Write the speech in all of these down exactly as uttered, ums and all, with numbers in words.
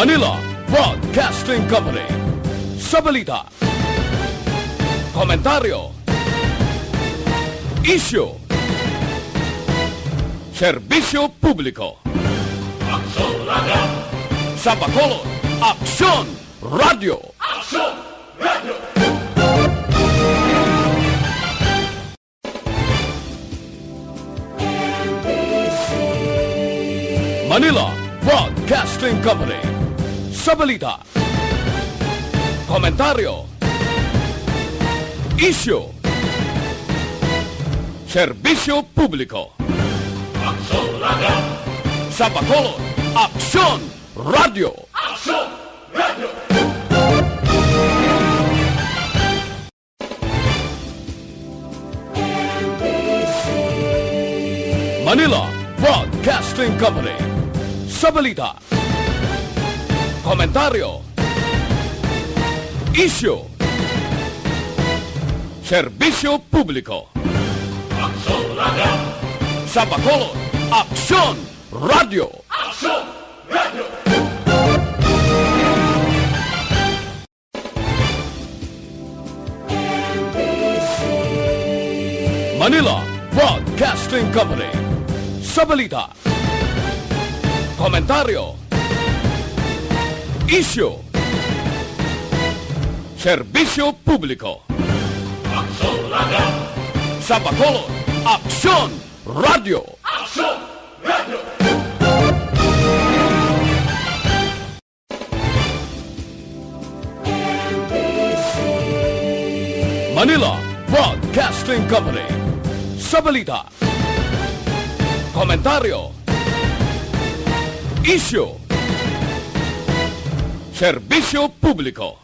Manila Broadcasting Company. Sa balita, komentaryo, isyu, serbisyo publiko. Aksyon Radio! Sa Bacolod, Aksyon Radio! Aksyon Radio! Manila Broadcasting Company. Sa balita, komentaryo, isyu, serbisyo publiko. Aksyon Radio! Sa Bacolod, Aksyon Radio! Aksyon Radio! Manila Broadcasting Company. Sa balita, komentaryo, isyu, serbisyo publiko. Aksyon Radio! Sa Bacolod, Aksyon Radio! Aksyon Radio! Manila Broadcasting Company. Sa balita, komentaryo, isyu, serbisyo publiko. Aksyon Radio! Sa Bacolod, Aksyon Radio! Aksyon Radio! Manila Broadcasting Company. Sa balita, komentaryo, isyu, serbisyo publiko.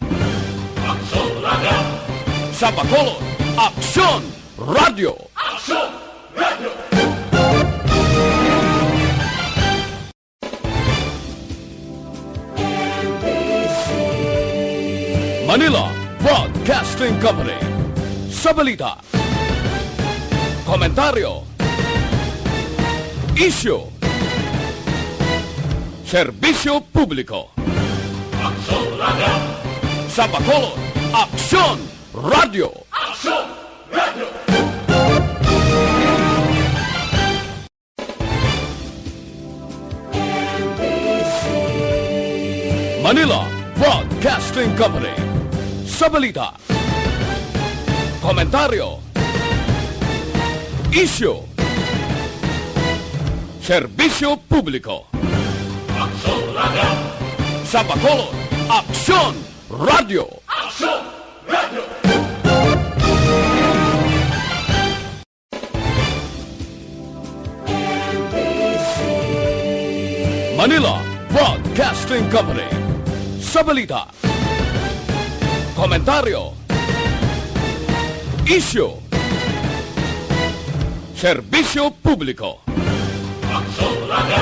Aksyon Radio! Sa Bacolod, Aksyon Radio! Aksyon Radio! Manila Broadcasting Company. Sa balita, komentaryo, isyu, serbisyo publiko. Aksyon Radio! Sa Bacolod, Aksyon Radio! Aksyon Radio! Manila Broadcasting Company. Sa balita, komentaryo, isyu, serbisyo publiko. Aksyon Radio! Sa Bacolod, Aksyon Radio! Aksyon Radio! Manila Broadcasting Company. Sa balita, komentaryo, isyu, serbisyo publiko. Aksyon Radio!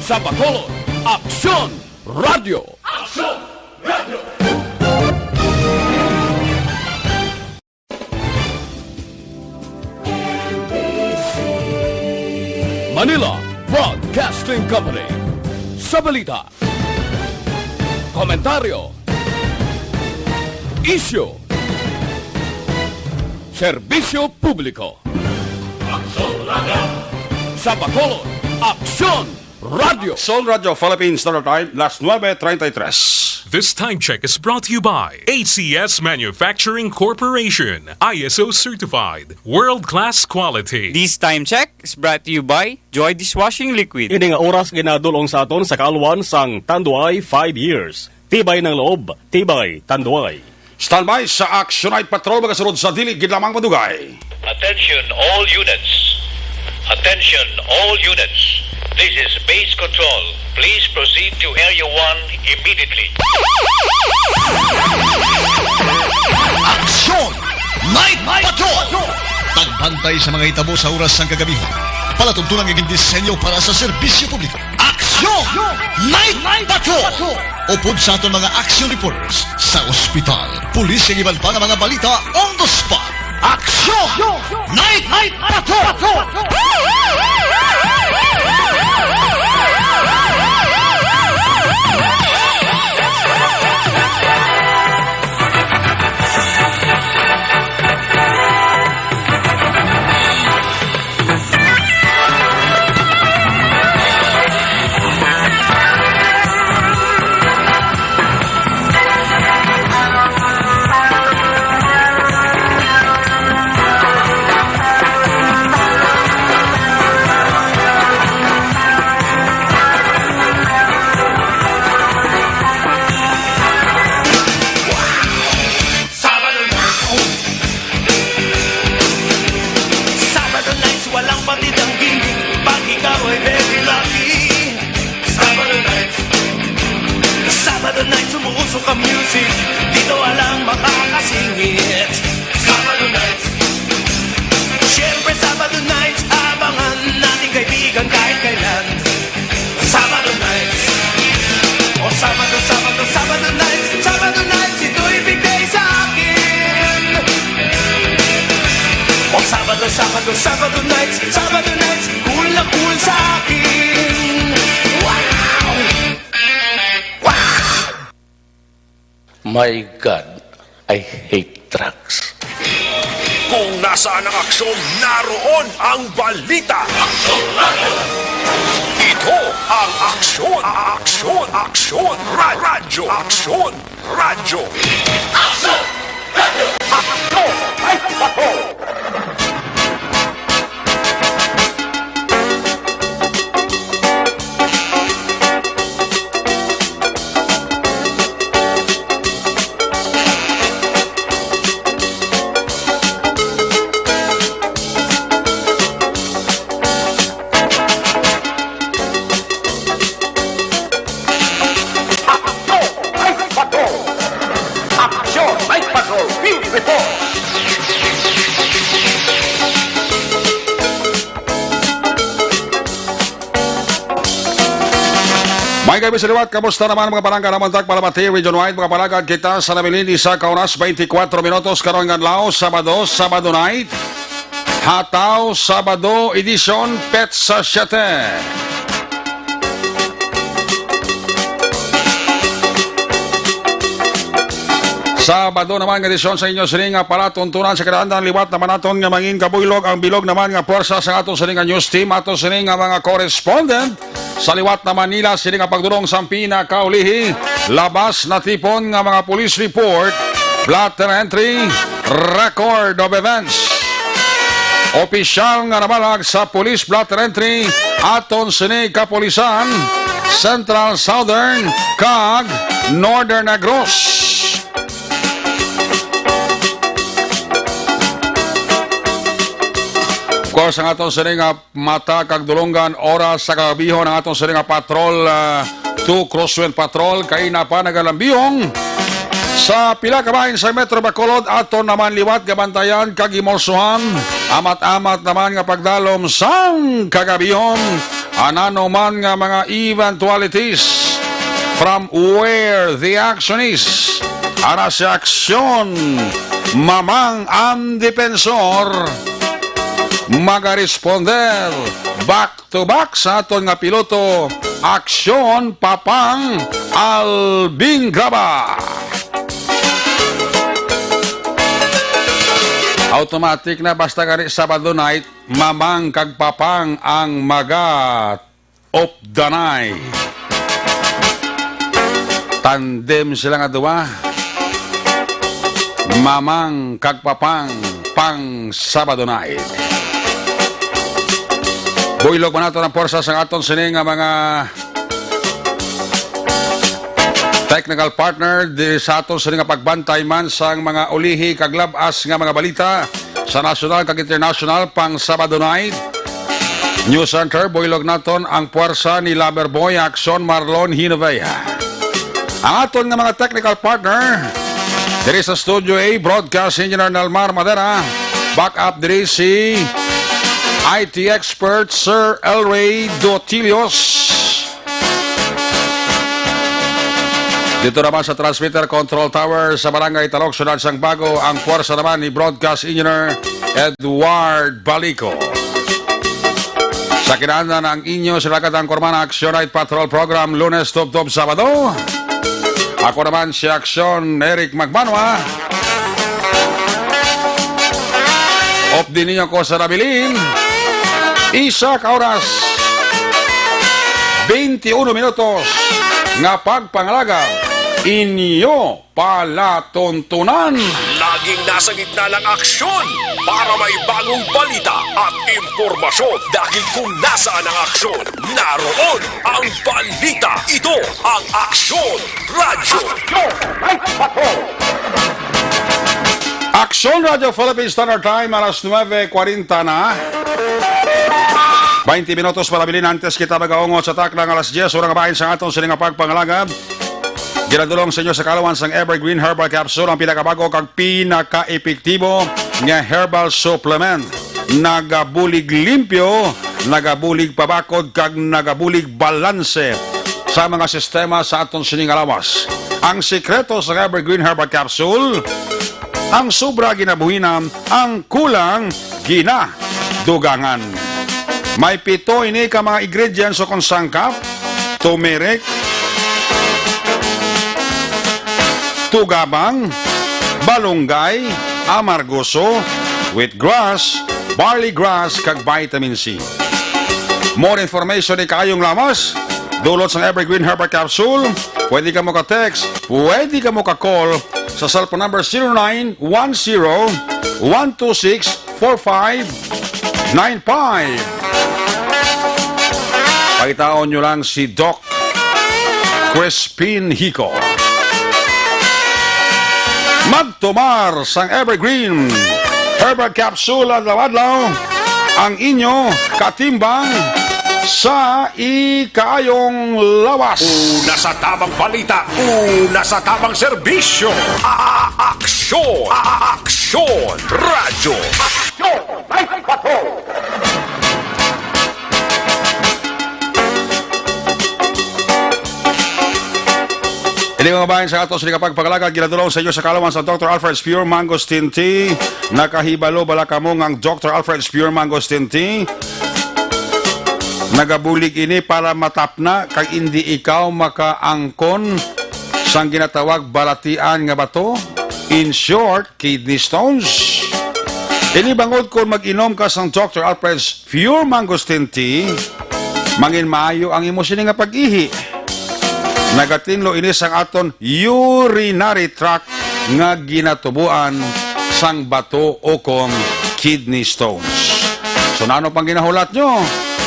Sa Bacolod, Aksyon Radio! Aksyon Radio! Manila Broadcasting Company. Sa balita, komentaryo, isyu, serbisyo publiko. Aksyon Radio! Sa Bacolod, Aksyon Radio! Aksyon Radio Philippines Standard Time, las nuebe treinta y tres. This time check is brought to you by A C S Manufacturing Corporation, I S O certified, world-class quality. This time check is brought to you by Joy Dishwashing Liquid. Ini nga oras ginadul-ong sa aton sa kaalwan sang Tanduay five years. Tibay ng loob, tibay Tanduay. Standby sa Action Night Patrol, magasunod sa dili gid lamang madugay. Attention all units. Attention all units. This is Base Control. Please proceed to Area one immediately. Action Night Patrol! Pagbantay sa mga hitabo sa oras sang kagabihan. Palatuntunan nga gindisenyo para sa serbisyo publiko. Aksyon! Night Patrol! Upod sa aton mga action reporters sa ospital, pulis, kag iban pa nga mga balita on the spot. Aksyon! Night Patrol! Dito walang makakasingit. Sabado nights. Siyempre, Sabado nights, abangan natin kaibigan kahit kailan. Sabado nights. O Sabado, Sabado, Sabado nights. Sabado nights, ito'y bigay sa akin. O Sabado, Sabado, Sabado nights. Sabado nights, cool na cool sa akin. Wow! Wow! My God, I hate drugs. Kung nasaan ang aksyon, naroon ang balita. Ito ang Aksyon, Aksyon, Aksyon, Ra-, Radyo, Aksyon, Radyo. Aksyon! Radyo! Aksyon! Ay, ako! Aksyon! Night Patrol! Aksyon! Night Patrol! Field Report! May gabi sa liwat, kamusta naman mga palangga naman tag Palamati, Region Wide, mga palagad kita sa nabilin, isa ka oras, twenty-four minutos, karon nga adlaw, Sabado, Sabado night, Hataw, Sabado, edisyon, petsa siyete. Sabado naman nga edisyon sa inyo sini nga palatuntunan sa kinaandan, liwat naman naton nga mangin kabuylog ang bilog naman nga pwersa sa ato sini nga news team, ato sini nga mga correspondent sa liwat na Manila, sini nga pagdulong sang pinakaulihi, labas natipon nga mga police report, blotter entry, record of events. Opisyal nga namalag sa police blotter entry, aton sini kapulisan, Central, Southern, kag Northern Negros. Of course, ang aton sini nga mata kag dulonggan, oras sa kagabihon ang aton sini nga patrol, ah, two Crosswind Patrol, kaina pa nagalambiyong sa pila ka bahin sa Metro Bacolod. Aton naman liwat gabantayan kag gimorsuhan, amat-amat naman nga pagdalom sang kagabihon. Anano man nga mga eventualities, from where the action is, ara sa aksyon, Mamang ang Depensor magaresponder back to back sa aton nga piloto, aksyon, Papang Alvin Graba. Automatic na, basta gani Sabado night, Mamang kag Papang ang maga of the night. Tandem sila nga duwa. Mamang kag Papang, pang Sabado night. Buylog man nato ang pwersa sa aton sini nga mga technical partner di sa aton sini nga pagbantay man sang mga ulihi kag lab-as nga mga balita sa nasyonal kag internasyonal pang Sabado night. News Center, buylog naton ang pwersa ni Lover Boy Action Marlon Hinovea. Ang aton nga mga technical partner diri sa Studio A, Broadcast Engineer Nelmar Madera. Back up diri si I T expert Sir Elway Dotilios. Dito naman sa transmitter control tower sa Barangay Talok, Siyudad sang Bago, ang pwersa naman ni Broadcast Engineer Edward Balico. Sa kinaandan ang inyo sila katang Korman Action Night Patrol Program, Lunes tubtob Sabado. Ako naman si Action Eric Magbanwa. Update ninyo ko sa nabilin. Isa ka oras, twenty-one minutos nga pagpangalagad, inyo palatuntunan. Laging nasa gitna ng aksyon para may bagong balita at impormasyon. Dahil kung nasaan ang aksyon, naroon ang balita. Ito ang Aksyon Radyo. Aksyon Radyo Philippine Standard Time, alas nuebe kwarenta na. Twenty minutos para bilin antes kita magaungot sa takna nga alas diyes, ora nga bahin sa aton sini nga pagpangalagad. Ginadulong sa inyo sa kaalaman sang Evergreen Herbal Capsule, ang pinakabago kag pinakaepektibo nga herbal supplement. Nagabulig limpyo, nagabulig pabakod, kag nagabulig balanse sa mga sistema sa aton sini nga lawas. Ang sikreto sa Evergreen Herbal Capsule, ang sobra ginabuhinan, ang kulang ginadugangan. May pito ini ka mga ingredients o kung sangkap: turmeric, tugabang, balunggay, amargoso, wheatgrass, barley grass, kag vitamin C. More information ni kaayong lawas, dulot sang Evergreen Herbal Capsule, pwede ka mo ka-text, pwede ka mo ka-call sa cellphone number zero nine one zero, one two six, four five nine five. Pangitaon nyo lang si Doc Crispin Hico. Magtumar sang Evergreen Herbal Capsule adlaw-adlaw, ang inyo katimbang sa ikaayong lawas. Una sa tamang balita, una sa tamang serbisyo. A-, a-, aksyon, a-, a-, aksyon, radyo. Aksyon, ay, patrol. Ini mga bahin sa ato sa kapagpagalagad, ginadulong sa inyo sa kaalaman sa Doctor Alfred's Pure Mangosteen Tea. Nakahibalo bala kamo nga ang Doctor Alfred's Pure Mangosteen Tea nagabulig ini para matapna kag indi ikaw makaangkon sang ginatawag balatian nga bato? In short, kidney stones. Ini bangod kon mag-inom ka sang Doctor Alfred's Pure Mangosteen Tea, mangin maayo ang imo sini nga pag-ihi. Nagatinlo ini sang aton urinary tract nga ginatubuan sang bato o kon kidney stones. So, nano pang ginahulat nyo?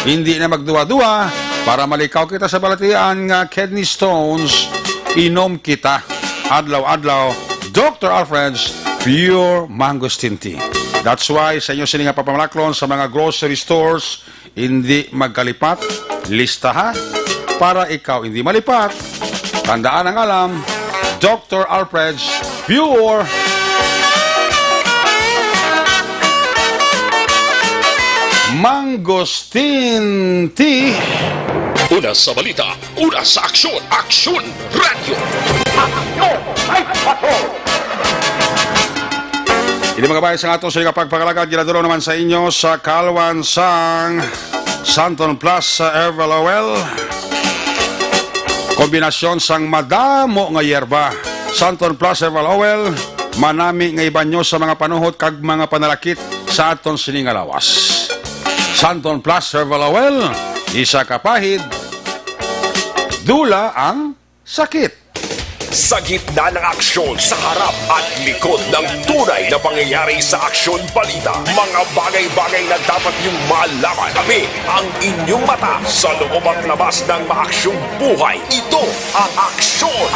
Hindi na magduwa-duwa, para malikaw kita sa balatian nga kidney stones, inom kita adlaw-adlaw Doctor Alfred's Pure Mangosteen Tea. That's why sa inyo sini nga papamalaklon sa mga grocery stores, hindi magkalipat, listaha, para ikaw hindi malipat. Tandaan ang alam, Doctor Alfred's Pure Mangosteen Tea. Una sa balita, una sa aksyon, Aksyon Radyo. Aksyon! Ay, patrol! Ini mga bayan sa ato sa ikapagpangalagad, ginadulong naman sa inyo sa kalwan sang Santon Plus sa Herbal Oil. Kombinasyon sang madamo nga yerba. Santon Plus Herbal Oil, manami nga ibanyo sa mga panuhot kag mga panalakit sa aton sini nga lawas. Santon Plus Herbal Oil, isa ka pahid, dula ang sakit. Sa gitna ng aksyon, sa harap at likod ng tunay na pangyayari sa Aksyon Balita, mga bagay-bagay na dapat niyong malaman. Kami ang inyong mata sa loob at labas ng maaksyong buhay. Ito ang Aksyon,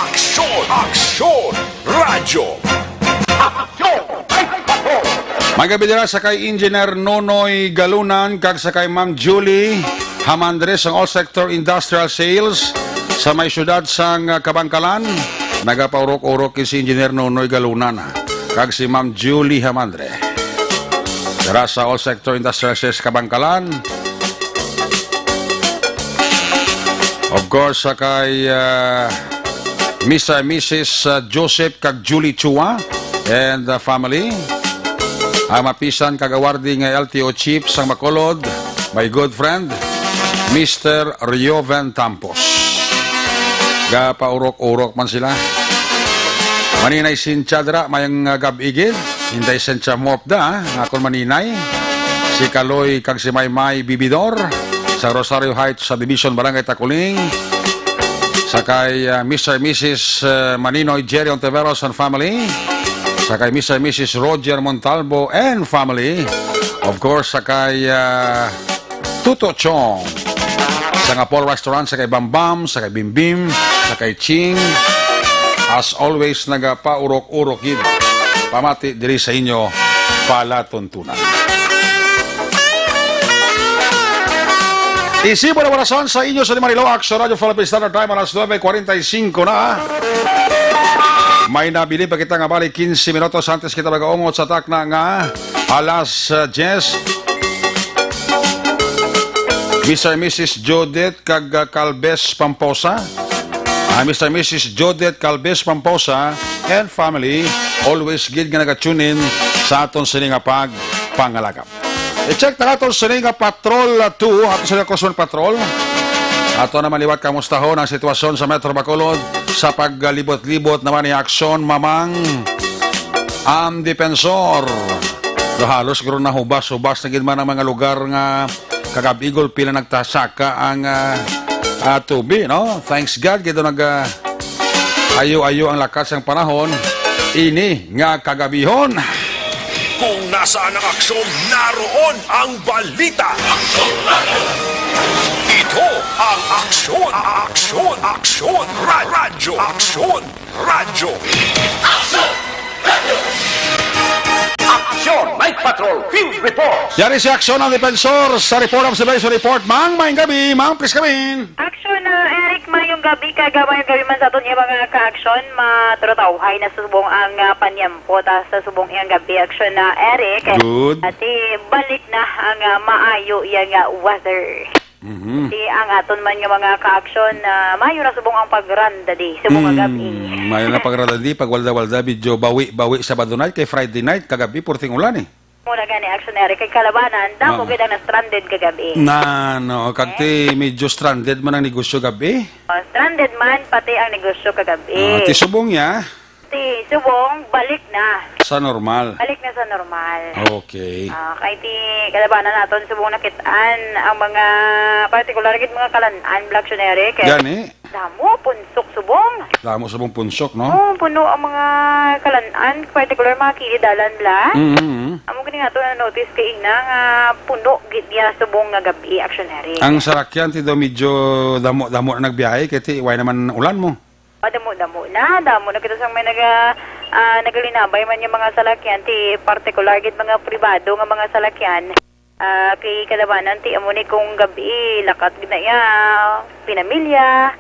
Aksyon, Aksyon Radyo. Aksyon! Ay, patrol! May gabi dira sa kay Engineer Nonoy Galunan kag sa kay Ma'am Julie Hamandre sang All Sector Industrial Sales sa may siyudad sang, ah, Kabankalan. Nagapaurok-urok si Engineer Nonoy Galunan, ah, kag si Ma'am Julie Hamandre. Dira sa All Sector Industrial Sales Kabankalan. Of course, sa kay, ah, Mister and Missus, ah, Joseph kag Julie Chua and, ah, family. Ang mapisan kag awarding nga L T O chief sang Bacolod, my good friend, Mister Rioven Tampos. Gapaurok-urok man sila. Maninay Cynthia dira, mayang, ah, gab-i gid. Inday Cynthia Mopda, ah, ang akon maninay. Si Kaloy kag si Maymay Bibidor sa Rosario Heights Subdivision, Barangay Taculing. Sa kay, ah, Mister and Missus, ah, Maninoy Jerry Ontiveros and family. Sa kay Mister and Missus Roger Montalvo and family. Of course, sa kay, ah, Tuto Chong. Sa nga Paul Restaurant, sa kay Bambam, sa kay Bimbim, sa kay Ching. As always, nagapaurok-urok gid. Pamati diri sa inyo palatuntunan. Isibo na orasan sa inyo sa Limanilo, Action Radio Philippine Standard Time, alas nuebe cuarenta y cinco na. May nabilin pa kita nga balik quince minutos antes kita magaungot sa takna nga alas, uh, diyes. Mister and Missus Judith kag, uh, Calves Pamposa. Ah, Mister and Missus Judith Calves Pamposa and family, always gid nga naga-tune in sa aton sini nga pagpangalagap. I-check na naton sini nga Patrol two, ato sa Kusman Patrol. Ato naman liwat kamustahon ang sitwasyon sa Metro Bacolod sa paglibot-libot naman ni Aksyon Mamang ang Depensor. Do halos siguro nahubas-hubas na gid man ang mga lugar nga kagab-i gulpi lang nagtasaka ang, ah, ah, tubi, no? Thanks God, gid nag, ah, ayo-ayo ang lakas sang panahon ini nga kagabihon. Kung nasaan ang aksyon, naroon ang balita. Ito ang Aksyon, Aksyon, Aksyon, Ra-, Radyo, Aksyon, Radyo. Aksyon, Night Patrol, Field Report. Yari si Aksyon ang Depensor sa Report Observation Report. Mang, maayong gabi, Mang Priskamin. Aksyon, ah, Eric, mayong gabi, kag mayong gabi man sa aton nga mga ka-aksyon. Maturatawhay na subong ang, ah, panyampo ta sa subong iyang gabi, Aksyon na Eric. Good. Ati, balik na ang, ah, maayo iyang, ah, weather. Mhm. Ti ang aton man nga mga ka-aksyon, ah, maayo na subong ang pagranda di subong nga gabi. Mm, maayo na pagranda di, pag walda-walda, medyo bawi-bawi Sabado night, kay Friday night, kagabi, purting ulan eh. Muna gani, Aksyon Eric, kay kalabanan, damo Oo. gid ang na-stranded kagabi. Na, no, kag ti medyo stranded man ang negosyo gabi. Oh, stranded man, pati ang negosyo kagabi. Ah, ti subong niya? Ti subong, balik na. Sa normal. Balik na sa normal. Okay. Ah, kay ti kalabanan naton subong nakit-an ang mga partikular gid mga kalan-an, Black Shonere, kay Gani? damo, punsok subong. Damo subong punsok, no? Oh, puno ang mga kalan-an, partikular mga kilid dalan, Bla. Mm-hmm. Amo gani nga to na notice kay ina nga puno gid niya subong nga gabi, Aksyon Eric. Ang salakyan ti daw medyo damo-damo na nagbiyahe kay ti way naman ulan mo. Madamo-damo na. Damo na kita sang may naga-, ah, nagalinabay man yung mga salakyan, ti partikular gid mga pribado nga mga salakyan. Ah, kay kalabanan ti amo ni kung gabi, lakat gid na iya, pinamilya.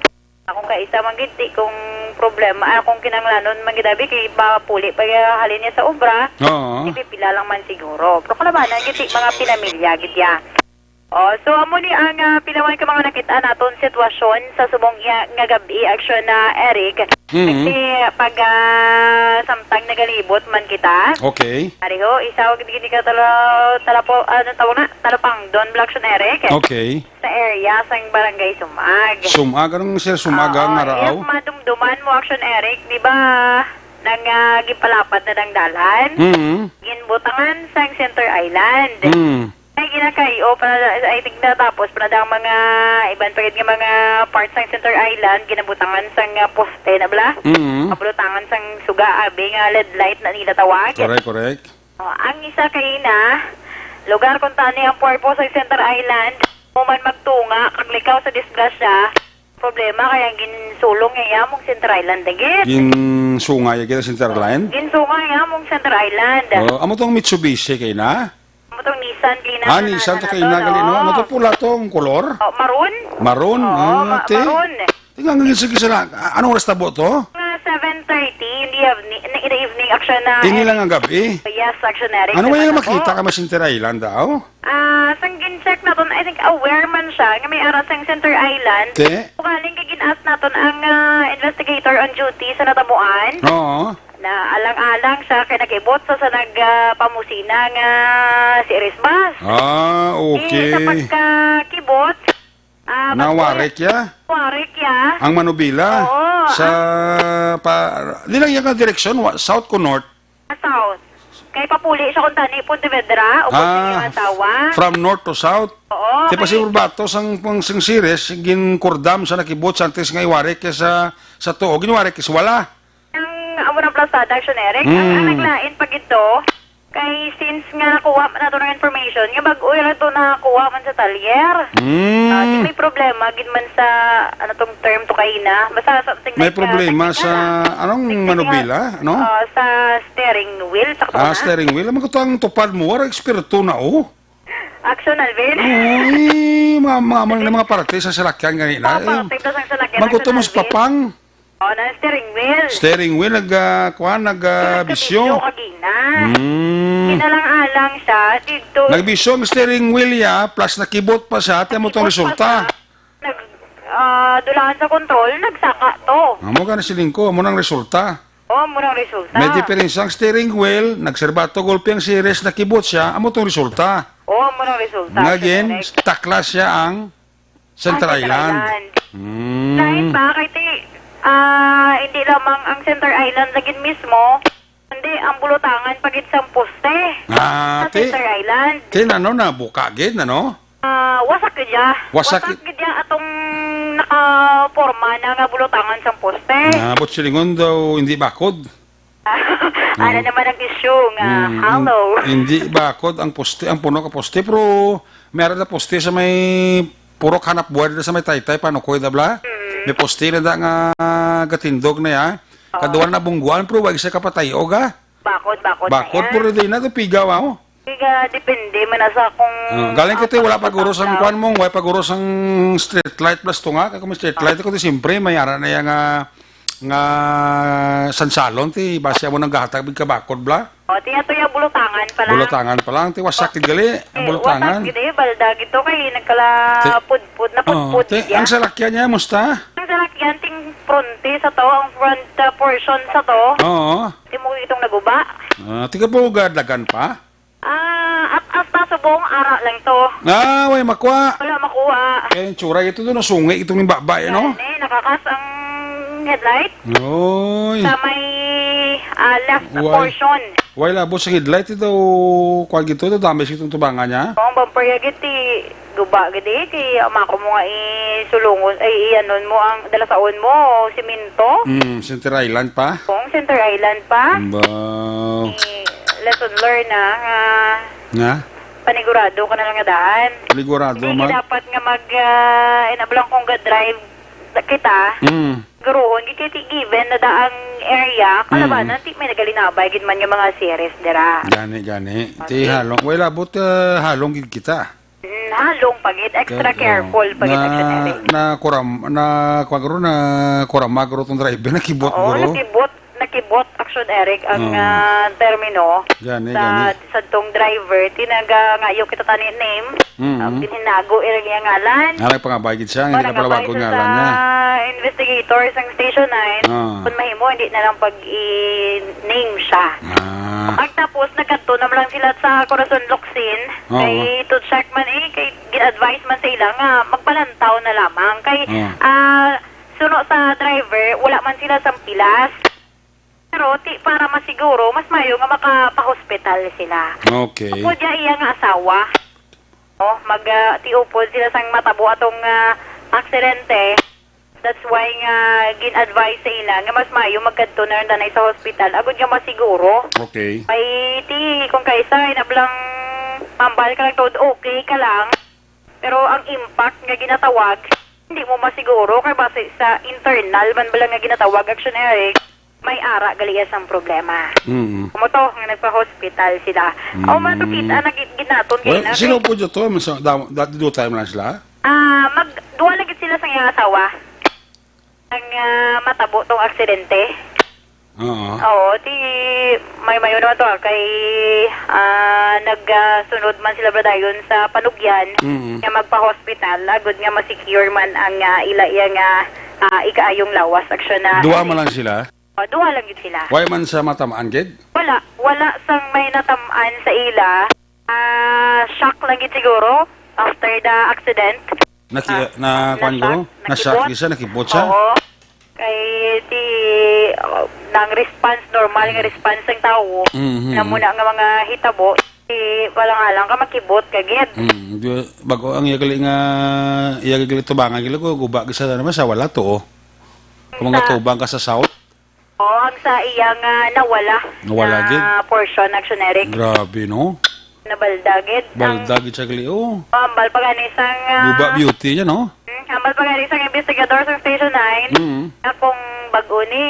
Akong kaisa man gid ti kung problema, ah, kung kinanglanon man gid abi kay mapuli pa iya halin niya sa obra, Oo. ipipila lang man siguro. Pero kalabanan gid ti mga pinamilya gid ya. Oh, so amo ni ang, ah, pinawan ka mga nakita naton sitwasyon sa subong iya nga gabi, Aksyon na Eric. Mhm. Kasi pag, ah, samtang nagalibot man kita, Okay. Pareho, isa gid ka tala-, talapo-, ano tawag na? Talapangdon, Black Shonere. Okay. Sa area sang Barangay Sumag. Sumag, anong sir Sumag Ah, ang oo, naraw? Iya, madumduman mo, Aksyon Eric, di ba? Nang, ah, gipalapad na ng dalan. Mm. Ginbutangan sang Center Island. Mm. Ay, ginakayo pa na, I think natapos pa na ang mga iban pa gid nga mga parts sang Center Island, ginabutangan sang, ah, poste na bala. Mm. Mabulutangan sang suga, abi nga lead light na nila tawag. Correct, correct. Oh, ang isa kay na, lugar kung tani ang purpose sa Center Island, mo man magtunga, kag likaw sa disgrasya, problema kaya ang ginsulong niya mong Center Island, dagit. Ginsungay kita Center Island? Ginsungay niya mong Center Island. Oh, amo tong Mitsubishi kay na? Amo tong Nissan kay na. Ah, Nissan to kay na, gali, no? Ano to, pula to ang kolor? Oh, maroon? Maroon? Oo, Ah, ma-, te? maroon. Tingnan nga, sige, sige lang. A-, anong oras tabo to? Mga seven thirty in the evening, in the evening, Aksyon na. Ini lang ang gabi? Yes, Aksyon na rin. Ano may Ano makita po? ka mas Inter Island daw? Ah, sang gin-check naton, I think aware man siya nga may ara sang Center Island. Te? Ugaling kay gin-ask naton ang, ah, investigator on duty sa natabuan. Oo. Na alang-alang siya kay nag-ibot sa, sa nag, ah, pamusina nga si Eris Bas. Ah, Eh, okay. sa pagkakibot, Ah, Nawarik ya? Warik ya. Ang manubila Oo, sa ang pa, di lang yung direksyon, wa-, south ko north? South. Kay papuli siya kung tani Pontevedra o kung Ah, sa iyang asawa. From north to south? Oo, Di pa kay siguro ba to sang, pang, sang series, ginkurdam sa nakibot sa antes nga iwarik ya sa, sa tuo, ginwarik ya sa wala. Ang amo ng plasada, Action Eric, ang, ang Mm. naglain pa gito, kay since nga nakuha man nato ng information, nga bag-o lang to nakakuha man sa talyer. Mm. Ah, di may problema, gid man sa, ano tong term to kaina. Basta something May like, ah, problema technical, sa, ah, anong technical, manubila, no? Ah, sa steering wheel, sakto Ah, na? steering wheel. Ang magkutang tupad mo, wala eksperto na, oh. Action, Alvin. Uy, mga, mga, mga, mga parte sa salakyan ganina. Mga parte daw sa salakyan, Magutom Action, sa Alvin. Papang. Oh, na steering wheel. Steering wheel, nag, ah, kuwan, nag, ah, Nagbisyo bisyo. Kagina. Hmm. Kinalang-alang siya, dito. Nagbisyo ang steering wheel ya, plus nakibot pa siya, ate mo tong Nakibot pa resulta. Siya. Nag, ah, dulaan sa control, nagsaka to. Amo ka na siling ko, amo nang resulta. Oh, amo nang resulta. May diferensya ang steering wheel, nagserbato gulpi ang series, nakibot siya, amo tong resulta. Oh, amo nang resulta. Nga gin, Correct. Takla siya ang Center Ah, Center Island. Island. Hmm. Lain ba? Kay ti, ah, hindi lamang ang Center Island na gid mismo, kundi ang bulutangan pa gid sang poste Ah, sa ti, Center Island. Ti, ano na, buka gid, ano? Ah, wasak gid ya. Wasak Wasak gid ya atong nakaporma na nga bulutangan sang poste. Ah, but silingon daw, hindi bakod. Ano Mm. naman ang issue nga Mm, hollow? hin-, hindi bakod ang poste, ang puno ka poste, pero may ara na poste sa may purok hanap buhay dito sa may taytay, panukoy da bla. Mm. May poste na da nga gatindog na ya. Oo. Kadwa na bungguan, pero wag siya kapatay, o ga? Bakod, bakod na Bakod, yan. Pero di na, to pigaw, ah, oh. Kaya depende man na sa kung Ah, galing ang kita, wala pa guro sang pagkatao. Kuan mo, wala pa guro sang street light plus to nga. Kaya kung may street light, Ah. Kung di siyempre, may ara na yan nga, nga sansalon, ti, basi mo nang gahatag, big kabakod, bla? O, ti, ato yung bulutangan pala. Bulutangan pa lang, ti, wasak, ti, gali, ang Eh, bulutangan. Wasak, gid, eh, balda, gid to, kay nagkala Ti-, pudpud, na oh, pudpud, ti, siya. Ang salakyan niya, musta? Ang salakyan, ting fronte sa to, ang front, uh, portion sa to. Oo. Ti mo itong naguba. Ah, tiga po, gadagan pa? Ah, at, at sa subong, ara lang to. Ah, way makuha. Wala makuha. Eh, yung tsura ito doon, sungi itong yung baba, eh, no? Yan, eh, nakakas ang headlight. Oy. Sa may, ah, left Why? Portion. Why labos ang headlight ito? Kuwan gito, ito damage itong tubangan niya? Oo, ang bumper ya giti, guba giti, kay ama ko mo nga isulungon, ay, ianon mo ang dalasaon mo, simento. Mm, Center Island pa? Kung Center Island pa. Ba. Eh, lesson learned na nga Nga? Panigurado ka na lang nga daan. Panigurado, Hindi ma- dapat nga mag, ah, inablang kung ga-drive kita. Mm. Guruon, gid kay ti given na daang area, Mm. kalabanan, ti may nagalinabay gid man nga mga series dira. Gani, gani. Ti Okay. Halong, wala, but, ah, halong gid kita. Mm, halong pa gid, extra Kag-, careful oh, pa gid, na, Action Eric. Na kuram, na, kuwan guro, na kuramag guro tong driver, nakibot Oo, guro. Nakibot, nakibot, Action Eric, ang, Oo. Ah, termino Gani, sa, gani. Sa tong driver, tinaga ngayo kita tani name, Mm. ang ginhinago ira niya ngalan. Ah, nagpangabay gid siya, O, hindi na pala nagpangabay bago siya ngalan sa niya. Investigator sa Station nine. Ah. Kung mahimo, hindi na lang pag-i-name siya. Ah. Pagtapos, nagkadto naman lang sila sa Corazon Locsin. Oo. Kay to check man eh, kay gin-advise man sa ila nga magpalantaw na lamang. Kay, Oo. Ah, suno sa driver, wala man sila sa pilas. Pero ti, para masiguro, mas mayo nga makapahospital sila. Okay. Upod ya iya nga asawa. Oh, mag, ah, ti upod sila sang matabo atong, ah, aksidente. That's why nga gin-advise sa ila nga mas mayo magkadto na lang danay sa hospital agud nga masiguro. Okay. Ay, ti, kung kaisa, inablang mambal ka lang tuod, okay ka lang. Pero ang impact nga ginatawag, hindi mo masiguro kay base sa internal man bala nga ginatawag, Action Eric, may ara gali iya sang problema. Mm. Kumo to, nga nagpa-hospital sila. Mm. Aw, man to kita, nag-, ginaton Well, kaina, sino kay po dito? Mas, da, da, do time lang sila? Ah, mag, duha lang gid sila sa iyang asawa. Ang, ah, matabo tong aksidente. Oo. Oo, ti, may mayo naman to, ah, kay, ah, nag, ah, sunod man sila dayon sa panugyan Mm. nga magpa-hospital, agud nga ma-secure man ang, ah, ila iya nga, ah, ikaayong lawas, Action Eric. Duha man lang sila? Oh, duha lang gid sila. Why man sa matamaan gid? Wala, wala sang may natamaan sa ila. Ah, shock lang gid siguro after the accident. Naki-, Ah, na, kuwan, na-shock, guro? Na-shock nakibot. Siya, nakibot siya? Oo. Kay ti, oh, nang response, normal nga response sang tawo, Mhm. na muna nga mga hitabo, ti, wala nga lang ka makibot ka gid. Mm, di, bago ang iya gali nga, iya gali tubangan, gali ko, guba gid sa naman sa wala to, oh. Kung mga Sa tubang ka sa south? Oh, ang sa iya nga nawala Nawala na gid. Portion, Action Eric. Grabe, no? Nabalda gid. Balda gid siya gali, oh. Oh, hambal pa gani sang, ah, Guba beauty niya, no? Hmm, hambal pa gani sang investigador sa Station nine, Mm. nga kung bag-o ni,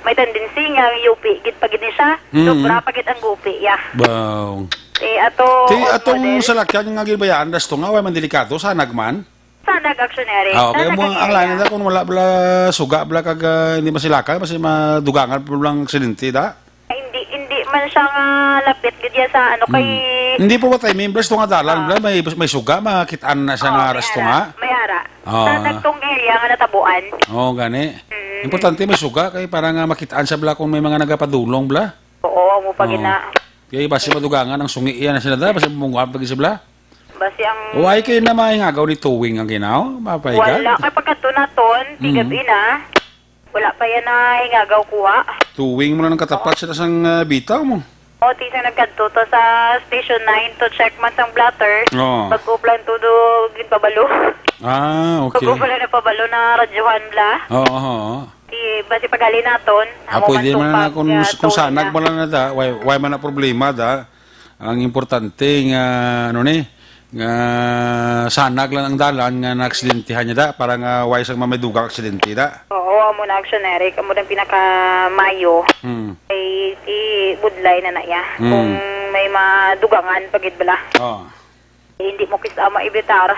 may tendency nga yupi gid pa gid ni siya. Mm. Sobra pa gid ang gupi, ya. Wow. Eh, ato, Ti, atong model. Salakyan nga gibayaan, das to nga, way man delikado, sanag man. Sanag, aksyonary. Ah, okay. Sanag mo, ang ang lain iya. Na kung wala bala suga bala kag, ah, hindi masilakay, basi madugangan pa lang aksidente, da? Hindi, hindi man siya nga lapit gid iya sa ano, kay Hmm. Hindi po ba tayo, members, to nga dalan, Ah. bala, may, may suga, makitaan na siya Oh, nga may aras to ara. nga. May ara. Ah. Sanag tong area nga natabuan. Oh, gani. Mm. Importante may suga kay para nga makitaan siya bala kung may mga nagapadulong bala. Oo, amo pa Oo. gina. Kay basi madugangan ang sungi iya na sila da, basi mungguan pa gid sila. Basi ang O, ay kayo na mahingagaw ni Tuwing ang ginaw, mapaigan. Wala, kay pagkadto naton, Mm. tigab ina, wala pa yan na hingagaw kuha. Tuwing mo na nang katapat sila sang, ah, bitaw mo. O, ti sa nagkadto to sa Station nine to check man sang blotter. Oo. Pag-uplan to do, ginpabalo. Ah, okay. Pag-uplan na pabalo na radyohan bla. Oo, oo. Ti, basi pagali naton, Ah, amo pwede man man na tupag, kung, ah, kung tuwing sanag na. Mo lang na da, why, why man na problema da? Ang importante nga, ano ni, nga sanag lang ang dalan nga naaksidentihan niya da, para nga why sang mamidugang aksidente da. Oo, amo na action, Eric. Amo na ang pinakamayo. Hmm. Kay ti budlay na na iya. Hmm. Kung may madugangan pa gid bala. Oo. Eh, hindi mo kis-, ah, maibitar.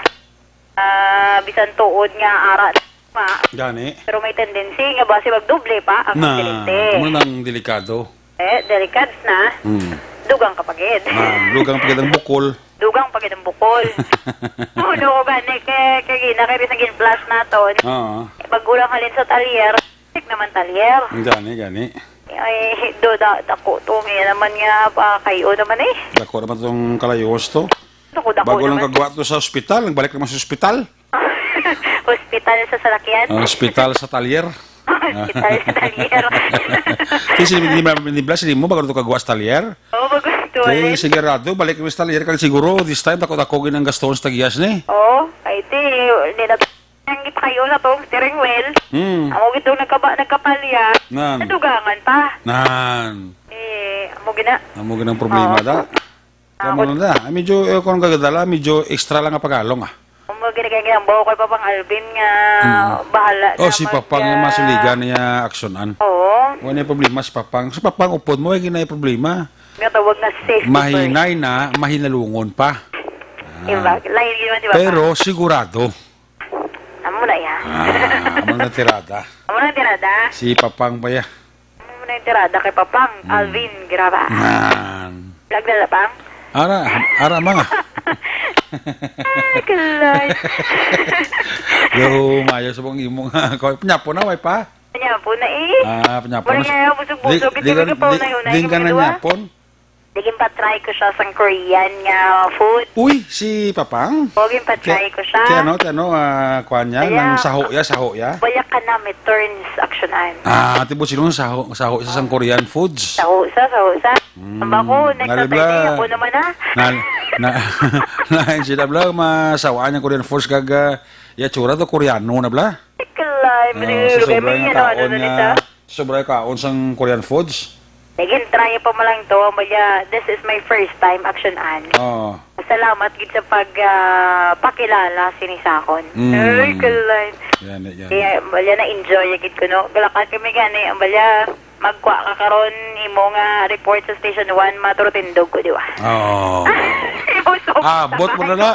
Ah, bisan tuod nga ara pa. Gani. Pero may tendency nga basi magdoble pa ang Na, aksidente. Amo nang delikado. Eh, delikado na. Hmm. Dugang ka pa gid. Ah, dugang pa gid ang bukol. Dugang pa gid ang bukol. Uno ko gani kay, kay gina, kay bisan gin-flash naton. Oo. Eh, pag ulang halin sa talyer, check naman talyer. Gani, gani. Ay, do, da, dako to. May naman nga pa kayo naman eh. Dako naman tong kalayos to. Dako, dako Bago lang naman. Kagwa to sa ospital, nagbalik naman sa ospital. Hospital sa salakyan? Ah, hospital sa talyer. Hospital sa talyer. Kasi hindi, hindi, hindi blas, hindi mo, bago to kagwa sa talyer. Oo, bago to, Kay Alex. Sigurado, balik mo sa talyer, kag siguro, this time, dako-dako gid ang gastos sa tagias ni. Oo, ay, ti, hindi na ang gipakayo na tong steering wheel. Hmm. Amo gid tong nagkaba-, nagkapalya. Nan. Nadugangan pa. Nan. Eh, amo gina. Amo gid ang problema, Oo. Da. Kamo Ako lang da. Ah, medyo, eh, kung kagadala, medyo extra lang ang pagalong, ah. Amo gid kay ginambaw kay Papang Alvin nga Mm. bahala Oh, na si mag, Papang yung ah, masuligan niya aksyonan. Oo. Wala na problema si Papang. Si Papang upod mo, ay ginay problema. Nga tawag na safety Mahinay first. Na, mahinalungon pa. Diba? Ah. Lain yun, di ba, Pero Pa? Sigurado. Amo na iya. Ah, amo na tirada. Amo na tirada. Si Papang pa ya. Amo na yung tirada kay Papang, Mm. Alvin, graba. Man. Vlog na, Pang? Ara, ara, mga. Ay, kalay. Yo, mayo sa mong imo nga. Ko, panyapo na, way pa? Panyapo na, eh. Ah, panyapo Wala na. Niya, busog-busog. Di, Ito di ka, yung di, kapaunay-unay di ka yung na ginawa. Nyapon? Naging pa-try ko siya sa Korean nga food. Uy, si Papang? O, naging pa-try Ti-, ko siya. Ti ano, ti ano, ah, kuan niya, Kaya, nang saho ya, saho ya? Wala ka na may turns action an. Ah, ti Bosilong, saho, saho sa sang Korean foods. Saho sa, saho sa. Mm, Ang bako, next nalibla. Saturday, ako naman, ha? Na, na, na, sila bla, masawaan yung Korean foods kag, ah, yatsura to, Koreano na bla. Kalay, Ah, maniguro sa sobra kami, nga ano, ano kaon na nga, nito? Sobra nga kaon sang Korean foods. Naging try pa mo lang to, Malia, this is my first time, action an. Oo. Salamat gid sa pag, ah, pakilala sini sa akon. Mm. Ay, kalay. Yan, yan. Kaya, Malia, na-enjoy gid ko, no? Galakat kami gani, Malia, magkuha ka karon imo nga report sa Station one, maturutindog ko, di ba? Oo. Imo sa Ah, bot mo na na.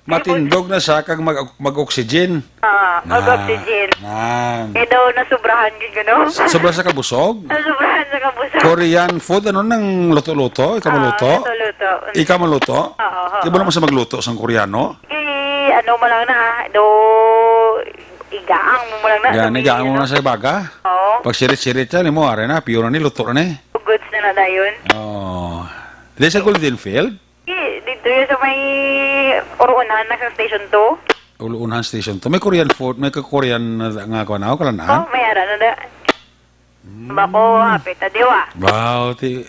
Matindog na siya kag mag-, mag-oxygen. Ah, Nan, mag-oxygen. Nan. Kaya daw nasubrahan gid ko, no? Sobra sa kabusog? Nasubrahan sa kabusog. Korean food, ano nang luto-luto? Ikaw Ah, maluto? Luto-luto. Ikaw maluto? Oo, oo. Di ba naman sa magluto sang Koreano? Eh, ano mo lang na, do, igaang mo lang na, Yan, sa igaang mo may, na ano. Sa baga? Oo. Pag sirit-sirit yan, mo, are na, pure na ni, luto na ni. Goods na na dayon. Oo. Di sa Golden Field? Di, dito yun sa may Uruunan na sa Station two. Uluunhan Station two. May Korean food, may ka-, Korean na nga kuwan ako, kalan na? Oh, may ara na da. Mm. Bako, hapit na diwa. Wow, ti-,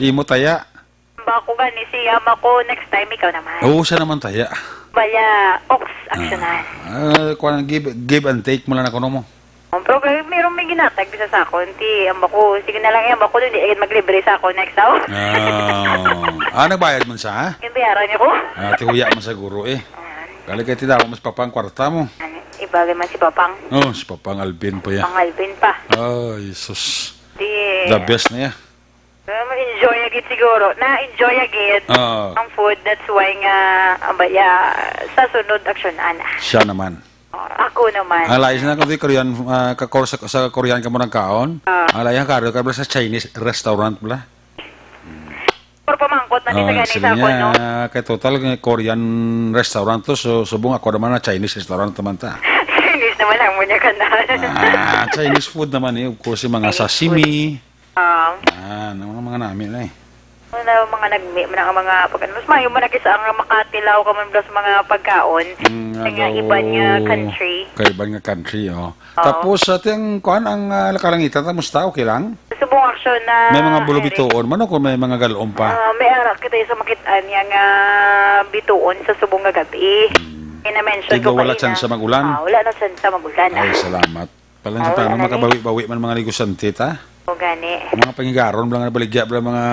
imo taya. Bako gani siya, bako next time ikaw naman. Oo, siya naman taya. Bala, ox, action na. Ah, kuwan, give, give and take mo lang ako, no mo? Ang problema, mayroong may ginatag bisa sa akon. Ti, ang bako, sige na lang, eh, ang bako, hindi agad maglibre sa akon next hour. Ah, ah, nagbayad man sa, ha? Yung bayaran niyo ko. Ah, ti huya man siguro, eh. Ah. Gali kay ti daw, mas papang kwarta mo. Ano, iba man si Papang. Oh, si Papang Alvin pa yan. Pang Alvin pa. Ay, sus. Di, The best na yan. Ah, ma-enjoy agad siguro. Na-enjoy agad Oo. ang food. That's why nga, abaya, sa sunod aksyon, ana. Siya naman. Oh, ako naman. Ang lain na kundi Korean, ah, ka-, sa, sa Korean ka mo nagkaon. Ah. Ang lain ka, ka bala sa Chinese restaurant bala. Pero pamangkot na ni sa Oh, gani sige sa ako, niya, no? Kay total, eh, Korean restaurant to, so subong ako naman na Chinese restaurant naman ta. Chinese naman ang munya ka na. Ah, Chinese food naman eh. Of course, yung mga Chinese sashimi. food. Ah. Ah, ano mga nami na eh. Wala, mga nagmi, mga, mga pag-, mas maayo man na kisa ang makatilaw ka man sa mga pagkaon. Mm, nga Kaya daw, iban nga country. Kaiban nga country, oh. Oo. Tapos, sa tiyang, kuan, ang, ah, kalangitan, kamusta? Okay lang? Subong aksyon na, May mga bulo Eric. bituon man o kung may mga galom pa? Ah, may ara kita sa makitaan niya nga bituon sa subong nga gabi. Hmm. Ina-mention Tigo ko wala kanina. chance mag-ulan? Ah, wala na chance mag-ulan. Ay, salamat. Pala Ah, sa wala tanong, na ni. makabawi-bawi man mga negosyante, ta? O, gani. Mga pangigaron lang na baligya, bala mga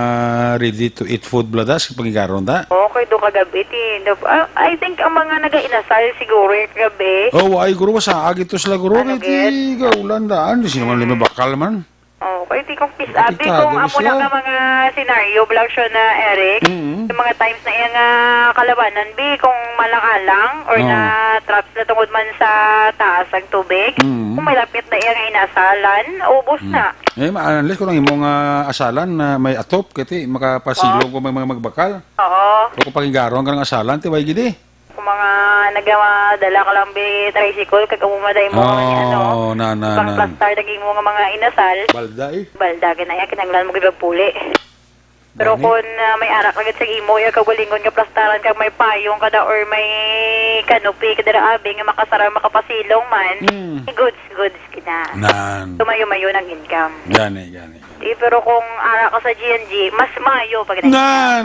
ready to eat food, bala das, pangigaron, ta? Okay, do kagabi, ti, do, ah, I think ang mga nagainasal siguro yung kagabi. Oh, ay, guro, sa agi to sila, guro, Ano, kay ti, git? gaulan daan, di sino man lima bakal man. Oh, kay ti kung pis-, abi Apektado kung amo sila. na nga mga senaryo, bala siya na, Eric, Mm. yung mga times na iya nga kalabanan, bi, kung malang-alang or Oo. na-trap sila tungod man sa taas ang tubig, Mm. kung may lapit na iya nga inasalan, ubos Mm. na. Eh, ma-, unless kung ang imo nga asalan na may atop, kay ti, makapasilong Oo. kung may mga magbakal. Oo. O kung pangigaron ka ng asalan, ti, way gidi. Kung mga nagdala ka lang bi tricycle, kag amo maday mo, Oh, ano, na, na, pang na. plastar na imo nga mga inasal. Balda, eh. Balda, kinaya, kinahanglan mo gid puli. Pero Gani? kung, ah, may arak agad sa imo, iya kaugalingon nga plastaran kag may payong ka da or may canopy ka dira, abi, nga makasara, makapasilong man, Hmm. goods, goods kita. Nan. Tumayo-mayo ng income. Gani, gani. Eh, pero kung ara ka sa G N G, mas mayo pag Nan,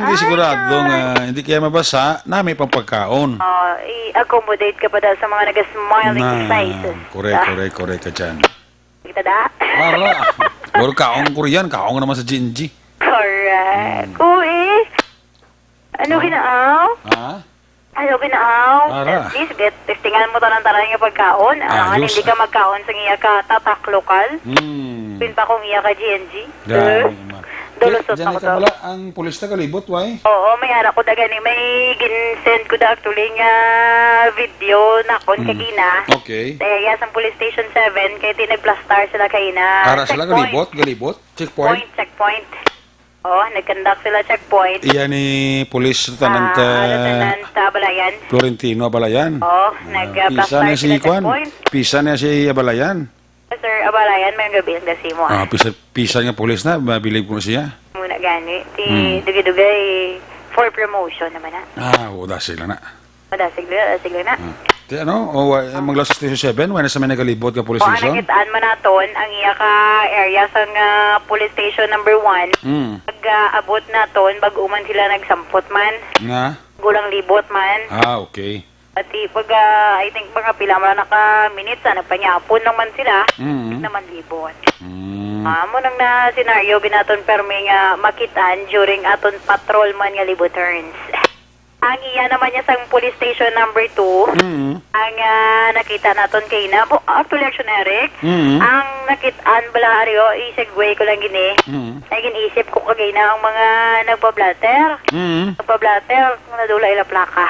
di Ah, sigurado God. nga hindi kaya mabasa, nami pang pagkaon. Oh, i-accommodate ka pa daw sa mga naga-smiling Nan, faces. correct, Ah. correct, correct ka dyan. Kita da? Ara. Pero kaong Korean, kaong naman sa G N G. Correct. Hmm. Uy. Ano Oh. ginaaw? Ha? Ano ginaaw? Ara. At least, get, testingan mo tanan-tanan nga pagkaon. Ano, Ayos, hindi ka ah. magkaon sa iya ka tatak lokal. Hmm. Pin pa kung iya ka G N G. Gani, Eh, ma. dulusot Di-, na diyan ko ka to. bala, ang pulis na kalibot, why? Oo, may ara ko da gani. May gin-send ko da actually nga video na kon Hmm. kagina. Okay. Sa area sang Police Station seven, kay ti nagplastar sila kagina. Ara sila, Checkpoint. galibot, galibot? Checkpoint? Point, checkpoint. Oh, nag-conduct sila checkpoint. Iya ni Police Lieutenant, Ah, ah, Lieutenant Abalayan. Florentino Abalayan. Oh, Ah, nag-, ah, pisa plastar na si sila Kwan? checkpoint. Pisa na si Abalayan? Sir Abalayan, may gabi ang dasi mo, ah. Ah, pisa, pisa nga pulis na, mabilib ko na siya. Muna gani. Ti Hmm. dugay-dugay for promotion naman na. Ah, oo, dasig lang na. Madasig lang, dasig lang na. Hmm. Ti ano, o, wa-, Ah. maglaos sa Station seven, wala na sa may nagalibot nga police Kung station? Nakitaan man naton ang iya ka area sang, ah, police station number one, Hmm. pag, ah, abot naton, bag-o man sila nagsampot man. Nga? Gulang libot man. Ah, okay. Pati pag, ah, I think mga pila man na ka minutes, ah, nagpanyapon lang man sila, Mm. naman libot. Mm. Ah, mo nang na senaryo ginaton permi nga makitaan during aton patrol man nga libot turns. Ang iya naman niya sang police station number two, Mm. ang, ah, nakita naton kay na, bu-, actually, action, Eric, Mm. ang nakitaan bala, Ario, i-segue ko lang gini. Mm. Ay, gin-isip ko kagay na ang mga nagpa-blotter. Mm. Nagpa-blotter, kung nadula ila plaka.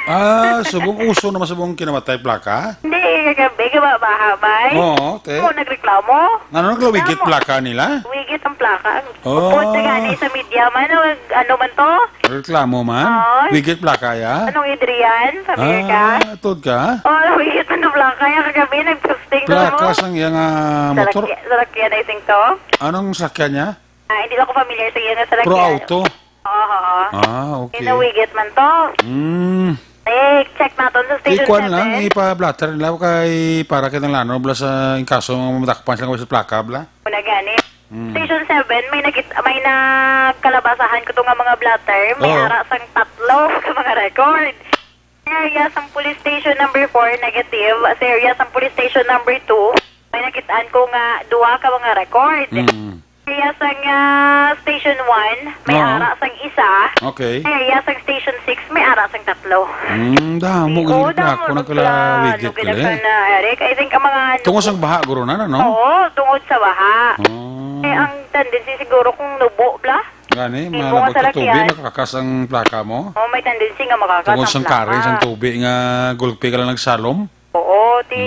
Ah, subong uso naman subong kinamatay plaka? Hindi, kagabi, kaba baha, bay? Oo, te. Oo, nagreklamo. Ano, naglawigit Tama. plaka nila? Wigit ang plaka. Oh. Bukod sa gani sa media man, o ano man to? Reklamo man? Oo. Wigit plaka ya? Anong Adrian? Sabi ka? Ah, tuod ka? Oh, wigit ang plaka ya kagabi, nag-posting to Plaka mo. sang iya nga motor? Salakya-, salakyan, I think to. Anong sakyan niya? Ah, hindi ako familiar sa iya nga salakyan. Pro auto? Oo, oo. Ah, okay. Kinawigit man to. Mm. Eh, check naton sa Station Ikuan lang, seven. Ipa-blotter nila kay para kitang lano bla sa in kaso nga madakpan sila sa plaka bla. Wala gani. Mm. Station seven, may nakit-, may nagkalabasahan ko to nga mga blotter. May Oo. ara sang tatlo ka mga record. Sa area sang Police Station number four, negative. Sa area sang Police Station number two, may nakitaan ko nga duha ka mga record. Mm. Sa area sang, ah, Station one, may Oo. ara sang isa. Okay. Sa area sang Station six, may ara sang tatlo. Mm, damo Oo, gid na damo ako nagkala-, nagkalawigit nagkala-, kala, eh. na, Eric. I think ang mga Tungod sang baha, guro, na, no? Oo, tungod sa baha. Oh. Eh, ang Tendency siguro kung nubo, bla. Gani, Imo nga malabot sa ka tubig, lakyan. Makakas ang plaka mo. Oh, may tendency nga makakas Tungod ang sang plaka. Current sang tubig nga gulpi ka lang nagsalom. Oo, ti,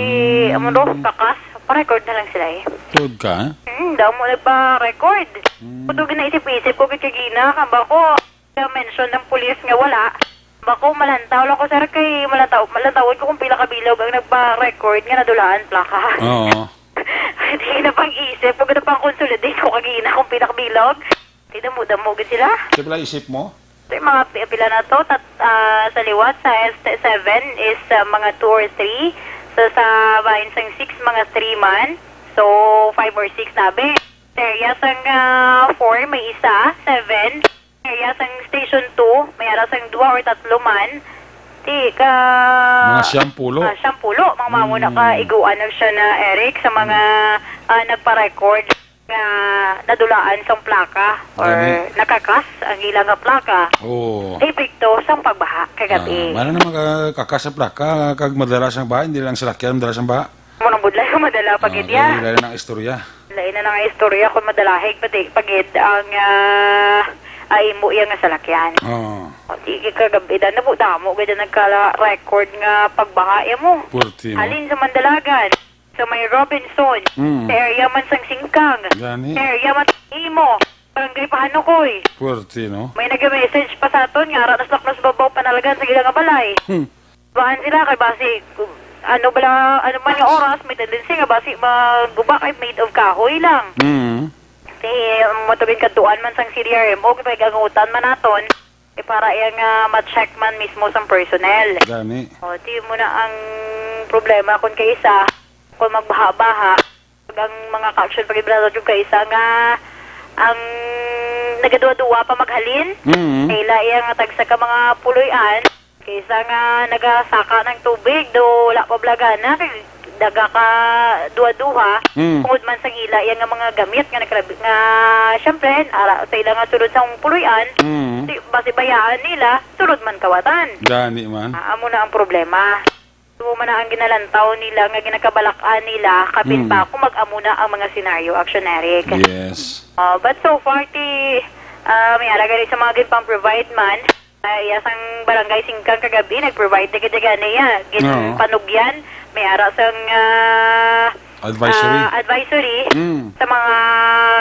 Hmm. amo do, kakas. Pa-record na lang sila eh. Tuod ka? Hmm, damo nagpa-record. Hmm. Kuto ginaisip-isip ko kay kagina, kamba ko, na-mention ng pulis nga wala. Bako, malantaw lang ko, sir, kay malantaw, malantaw ko kung pila ka bilog ang nagpa-record nga nadulaan plaka. Oo. Di na pang isip, pag na pang consolidate ko kagina kung pila ka bilog. Di damo-damo gid sila. Sa pila isip mo? Sa mga pi-, pila na to, tat-, ah, sa liwat, sa S seven is, ah, mga two or three. So, sa bahin sang six, mga three man. So, five or six na, be. Area sang, ah, four, may isa, seven. Area sang Station two, may ara sang dua or tatlo man. Ti ka Mga siyampulo. Ah, siyampulo, mga mamo na Mm. ka iguan na siya na, Eric, sa mga, Mm. ah, nagpa-record nga nadulaan sang plaka or Gani. nakakas ang ila nga plaka. Oo. Epekto sang pagbaha kagabi. Ah, mara na mga kakas sa plaka, kag madala sang baha, hindi lang salakyan, madala sang baha. Mo nang budlay ko madala pa gid Ah, iya. Lain na ang istorya. Lain na nga istorya kung madalahig pa di, pa gid ang, ah, ah, imo iya nga salakyan. Oo. O, di, kagabi, damo, damo gid ang nagka-record nga pagbaha iya mo. Puwerte, no? Halin sa Mandalagan, sa may Robinson, Mm. sa area man sang Singkang, Gani. sa area man sa Imo, Barangay Pahanukoy. Puwerte, no? May nag-message pa sa aton nga ara na sila sa babaw panalagan sa ila nga balay. Hmm. Baan sila kay basi, ano bala, ano man nga oras, may tendency nga basi maguba kay made of kahoy lang. Mm. Ti, matubig kadtuan man sang C D R M O, kay pagangutan man naton, eh, para iya nga ma-check man mismo sang personnel. Gani. O, ti mo na ang problema kung kaisa, kung magbaha-baha, ang mga ka-action pag-ibrado jud kaisa nga ang nagaduwa-duwa pa maghalin. Mm. Kaila iya nga tagsa ka mga puloy-an, kaisa nga nagasaka ng tubig, do wala pa bala gana, kay daga ka duwa-duha, Mm. tungod man sa ila iya nga mga gamit nga nagkalabi-, nga, syempre, ara sa ila nga sulod sa puloy-an, Mm. si, basi bayaan nila, sulod man kawatan. Gani man. Ah, amo na ang problema. Amo man na ang ginalantaw nila nga ginakabalak-an nila, kapin Mm. pa kung mag-amo na ang mga senaryo, Action Eric. Yes. Oh, but so far, ti, ah, may ara gani sa mga ginpang-provide man, ay, iya sang Barangay Singkang kagabi, nag-provide na gid gani iya. Oo. Ginpanugyan, may ara sang, ah, Advisory. ah, advisory Mm. sa mga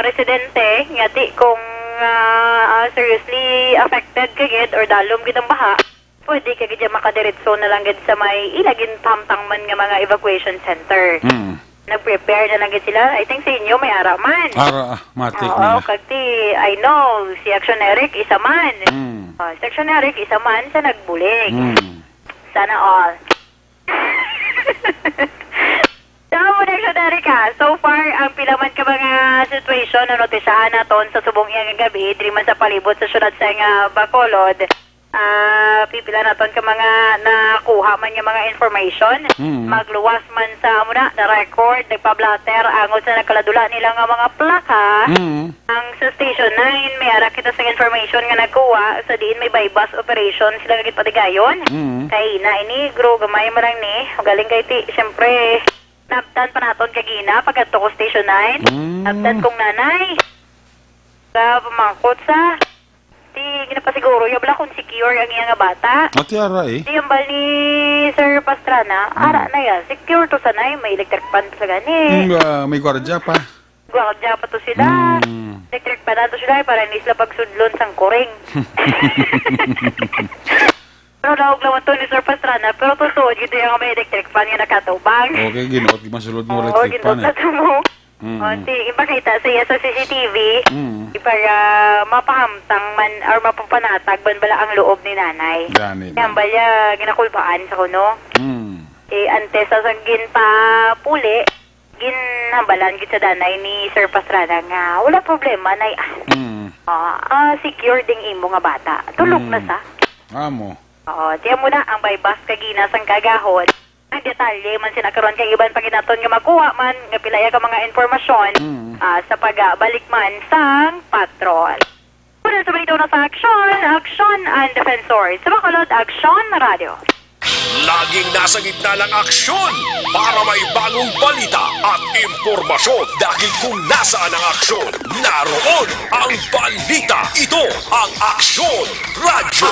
residente, nga ti kung, ah, ah, seriously affected ka gid or dalom gid ang baha, pwede ka gid makadiretso na lang gid sa may ila ginpahamtang man nga mga evacuation center. Mm. Nag-prepare na lang gid sila. I think sa inyo may ara man. Ara, ah, matik Oo, na. Kag ti, I know, si Action Eric isa man. Mm. Oh, si Action Eric isa man sa nagbulig. Mm. Sana all. Sa amo na, Action Eric, ha. So far, ang pila man ka mga situation na notisyahan naton sa subong iya nga gabi, diri man sa palibot sa syudad sa nga Bacolod. Ah, pipila naton ka mga nakuha man nga mga information. Mm. Magluwas man sa amo na, na-record, nagpa-blotter, angod sa nagkaladula nila nga mga plaka. Mm. Ang sa Station nine, may ara kita sa information nga nagkuha sa diin may buy-bust operation sila nga ginpatigayon. Mm. Kay na ini, gro, gamay mo lang ni. Galing kay ti, syempre, nabtan pa naton kagina, pagkadto ko Station nine. Mm. Nabtan kong nanay. Sa pamangkot sa Ti, ginapasiguro iya bala kung secure ang iya nga bata. Ati ara eh. Ti, ang bal ni Sir Pastrana, Hmm. ara na ya. Secure to sanay, may electric fan pa sa gani. Hmm, ah, may gwardiya pa. Gwardiya pa to sila. Hmm. Electric fan na to sila, eh, para hindi sila pagsudlon sang kuring. Pero laog lang to ni Sir Pastrana, pero totoo, gito yung may electric fan nga nakatubang. Okay, ginuot, masulod mo Oo, electric fan, ginuot eh. Na to mo. Mm. O, ti, ipakita sa iya sa C C T V, Mm. para mapahamtang man or mapapanatag man bala ang loob ni nanay. Gani na. Yan ba niya ginakulbaan sa kuno? Mm. Eh, antes sa sang ginpapuli, ginhambalan gid sa danay ni Sir Pastrana nga wala problema, nay, ah. Mm. Ah, ah, secure ding imo nga bata. Tulog na Mm. sa. Amo. Oo, tiyan mo na ang buy-bust kagina sang kagahon. Ang detalye man sina karon kay iban pa gid naton nga makuha man nga pila ya ka mga impormasyon, Mm. ah, sa pagbalik man sang patrol. Una sa balita na sa aksyon, aksyon ang defensor. Sa Bacolod, Aksyon Radyo. Laging nasa gitna ng aksyon para may bagong balita at impormasyon. Dahil kung nasaan ang aksyon, naroon ang balita. Ito ang Aksyon Radyo.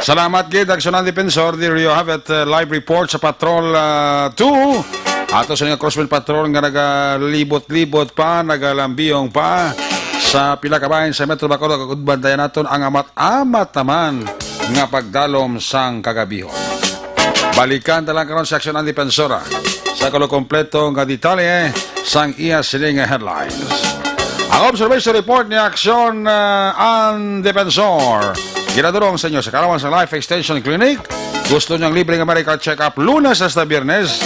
Salamat gid, Aksyon ang Defensor. There you have it, uh, live report sa Patrol, uh, two. Ato sa mga Crossfield Patrol nga nagalibot-libot pa, nagalambiyong pa sa pila ka bahin sa Metro Bacolod, kag bantayan naton ang amat-amat naman nga pagdalom sang kagabihon. Balikan ta lang karon si Aksyon ang Defensora sa kuno kompleto nga detalye sang iya sini nga headlines. Ang observation report ni Aksyon, ah, ang Defensor. Ginadurong sa inyo sa kalawan sa Life Extension Clinic. Gusto niyang libre nga medical check-up Lunes hasta Biyernes.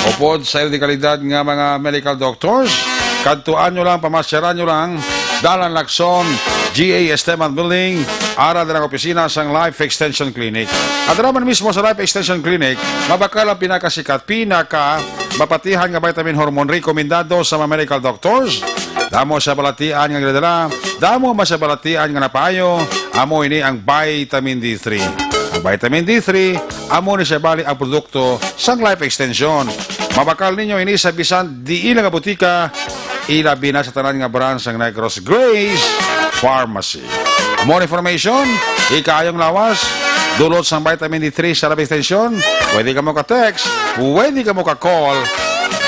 Upod sa ila dekalidad nga mga medical doctors, kadtuan nyo lang, pamasyaran nyo lang, Dalan Lacson, G A Esteban Building, ara din ang opisina sang Life Extension Clinic. At naman mismo sa Life Extension Clinic, mabakal ang pinakasikat, pinaka mapatihan nga vitamin hormone rekomendado sa mga medical doctors. Damo sa balatian nga ginadala, damo man sa balatian nga napayo, amo ini ang vitamin D three. Ang vitamin D three, amo ni siya bali ang produkto sang Life Extension. Mabakal ninyo ini sa bisan diin nga butika, ilabi na sa tanan nga branch sang Negros Grace Pharmacy. More information, ikaayong lawas, dulot sang vitamin D three sa Life Extension, pwede ka mo ka-text, pwede ka mo ka-call.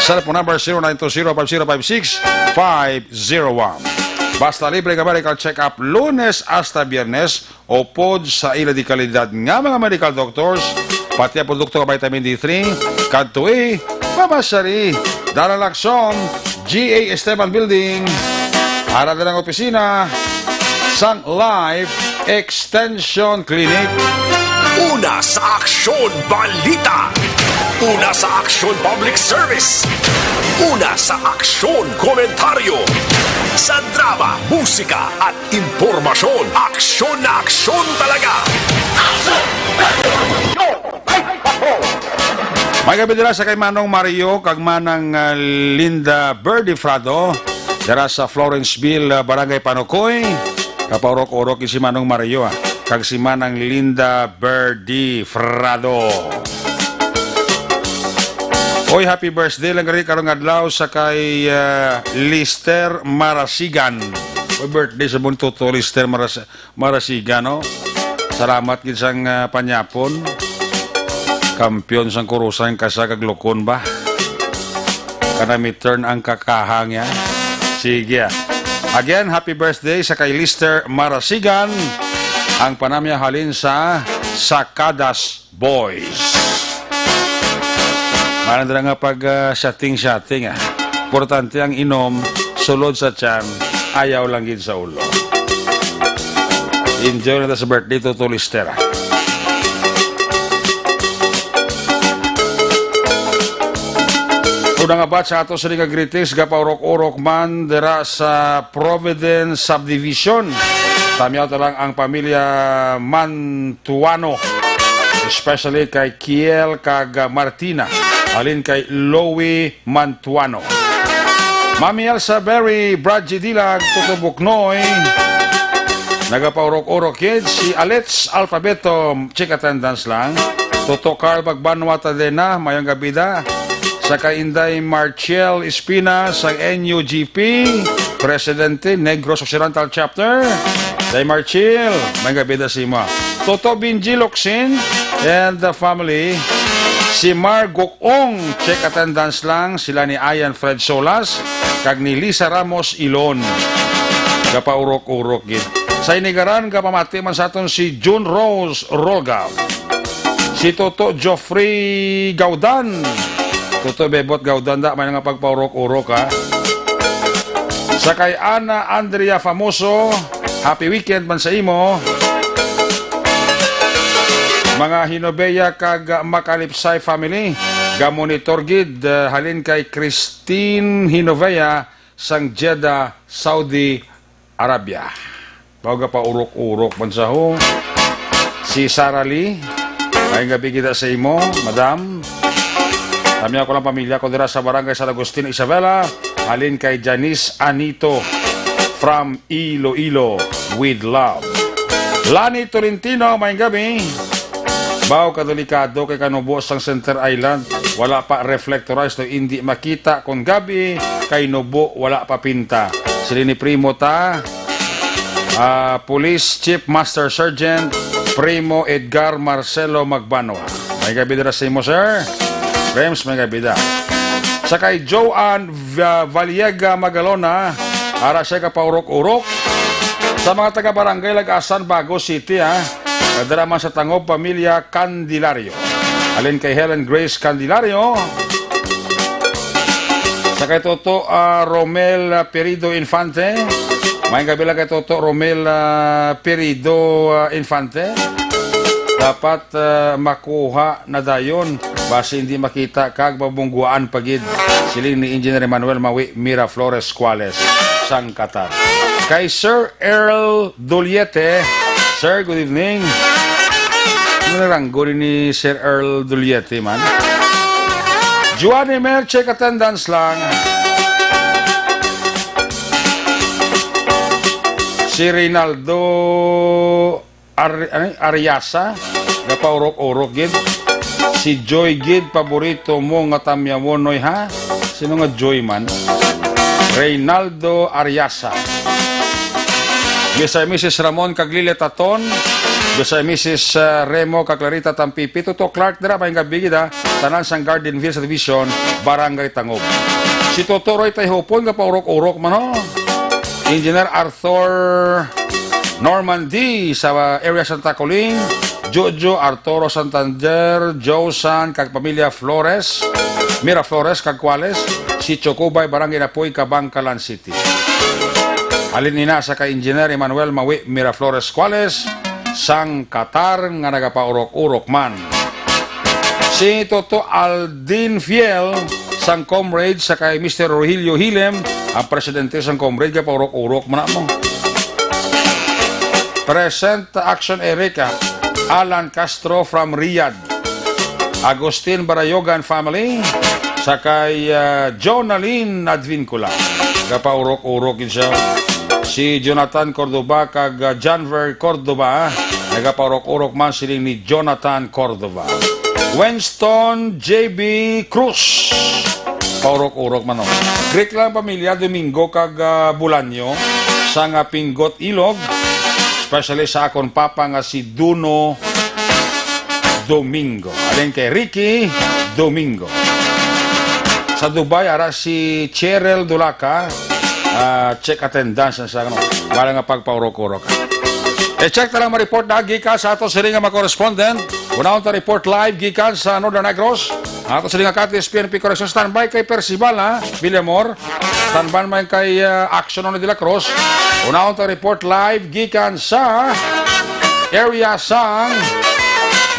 Cellphone number zero nine two zero five zero five six five zero one. Basta libre nga medical check-up Lunes hasta Biyernes, upod sa ila dekalidad nga mga medical doctors, pati ang produkto nga vitamin D three, kadtoi, pamasyari, Dalan Lacson, G A Esteban Building, ara din ang opisina sang Life Extension Clinic. Una sa aksyon, balita. Una sa aksyon, public service. Una sa aksyon, komentaryo. Sa drama, musika, at impormasyon. Aksyon na aksyon talaga. May gabi dira sa kay Manong Mario kag Manang, ah, Linda Birdie Frado, dira sa Florenceville, ah, Barangay Panukoy. Kapaurok-urok si Manong Mario, ah, kag si Manang Linda Birdie Frado. Oy, happy birthday lang gali karong adlaw sa kay, ah, Lister Marasigan. Oy, birthday sa buntuto, Lister Maras-, Marasigan, no? Salamat gid sang, ah, panyapon. Kampiyon sang kurusan ka sa kaglukon ba? Kana mi turn ang kakahang ya. Sige, ah. Again, happy birthday sa kay Lister Marasigan. Ang panamya halin sa Sakadas Boys. Maalam dira nga pag, ah, shooting-shooting, ah. Importante ang inom, sulod sa tiyan, ayaw lang gid sa ulo. Enjoy na ta sa birthday, Toto Lister, ah. Una nga batch sa ato sa nga greetings, gapaurok-urok man dira sa Providence Subdivision. Tamyaw ta lang ang pamilya Man Tuano, especially kay Kiel kag Martina, halin kay Louie Mantuano. Mami Elsa Berry, Brad G. Dilag, Toto Buknoy, nagapaurok-urok gid. Si Alex Alfabeto, check attendance lang. Toto Carl Bagbanwa Tadena, mayong gabida. Sa kay Inday Marchel Espina sang N U G P, Presidente, Negros Occidental Chapter. Day Marchil, may gabida sa imo. Toto Benji Locsin and the family. Si Mar Gokong, check attendance lang. Sila ni Ayan Fred Solas, kag ni Lisa Ramos Ilon. Gapaurok-urok gid. Sa Inigaran, gapamati man sa aton si June Rose Rolga. Si Toto Geoffrey Gaudan. Toto Bebot Gaudan, da, may nga pagpaurok-urok, ha. Sa kay Ana Andrea Famoso, happy weekend man sa imo. Mga Hinobeya kag Makalipsay family, gamonitor gid, eh, halin kay Christine Hinovea sang Jeddah, Saudi Arabia. Mao gapaurok-urok man sa ho. Si Sara Lee, may gabi kita sa imo, madam. Kami ako lang pamilya ko dira sa Barangay San Agustin, Isabela. Halin kay Janice Anito from Iloilo with love. Lani Tolentino, may gabi. Baw kadelikado kay kanubo sang Center Island, wala pa reflectorized, no, indi makita kon gabi kay nubo, wala pa pinta. Sila ni Primo ta, ah, Police Chief Master Sergeant Primo Edgar Marcelo Magbanwa. May gabi dira sa imo, sir. Rems, may gabi da. Sa kay Joanne Va-, Valiega Magalona, ara siya kapaurok-urok. Sa mga taga-barangay Lagasan, Bago City, ha. Dira man sa Tangob, pamilya Candelario. Alin kay Helen Grace Candelario. Sa kay Toto, ah, Romel, ah, Perido Infante. May gabi lang kay Toto Romel, ah, Perido, ah, Infante. Dapat, ah, makuha na dayon. Basi hindi makita kag mabungguan pa gid. Siling ni Engineer Emmanuel Mawi Miraflores Cuales sang Qatar. Kay Sir Earl Duliete. Sir, good evening. Ano naranggo ni Sir Earl Duliete man? Juan Emer, check attendance lang. Si Reynaldo Ar-, ano, Ariasa, gapaurok-urok gid. Si Joy gid, paborito mo nga tamyawon, Noy, ha? Sino nga Joy man? Reynaldo Ariasa. Mister and Missus Ramon kag Lilia Taton. Mister and Missus, uh, Remo kag Clarita Tampipi. Toto Clark dira, maayong gabi gid, ha. Tanan sang Garden View Subdivision, Barangay Tangob. Si Toto Roy Tayhupon, gapaurok-urok man, ho. Engineer Arthur Normandy sa area Santa Coling, Jojo Arturo Santander, Josan kag pamilya Flores, Mira Flores kag Cuales, si Chocobay, Barangay Napoy, Kabangkalan City. Halin ina sa kay Engineer Emmanuel Mawi Mira Flores Cuales, sang Qatar nga nagapaurok-urok man. Si Toto Aldin Fiel sang Comrade sa kay Mister Rogelio Hilem, ang presidente sang Comrade, gapaurok-urok man na mo. Present Action Erica, Alan Castro from Riyadh. Agustin Barayogan family, sa kay, ah, Jonalyn Advincula. Gapaurok-urok gid siya. Si Jonathan Cordova kag, ah, Janver Cordova, nagapaurok-urok man siling ni Jonathan Cordova. Winston J B Cruz. Paurok-urok man, no? Greek lang pamilya Domingo kag, ah, Bolaño sa nga Pinggot Ilog, especially sa akon papa nga si Duno Domingo. Alin kay Ricky Domingo. Sa Dubai, ara si Cheryl Dulaca. Ah, check attendance sa, ano, wala nga pagpaurok-urok. E-check ta lang ma-report na gikan sa ato sini nga mga correspondent. Unahon ta report live gikan sa Northern Negros. Ato sini nga Catis P N P Correction, standby kay Percival, ha? Villamor. Standby man kay, ah, Action on de la Cruz. Unahon ta report live gikan sa area sang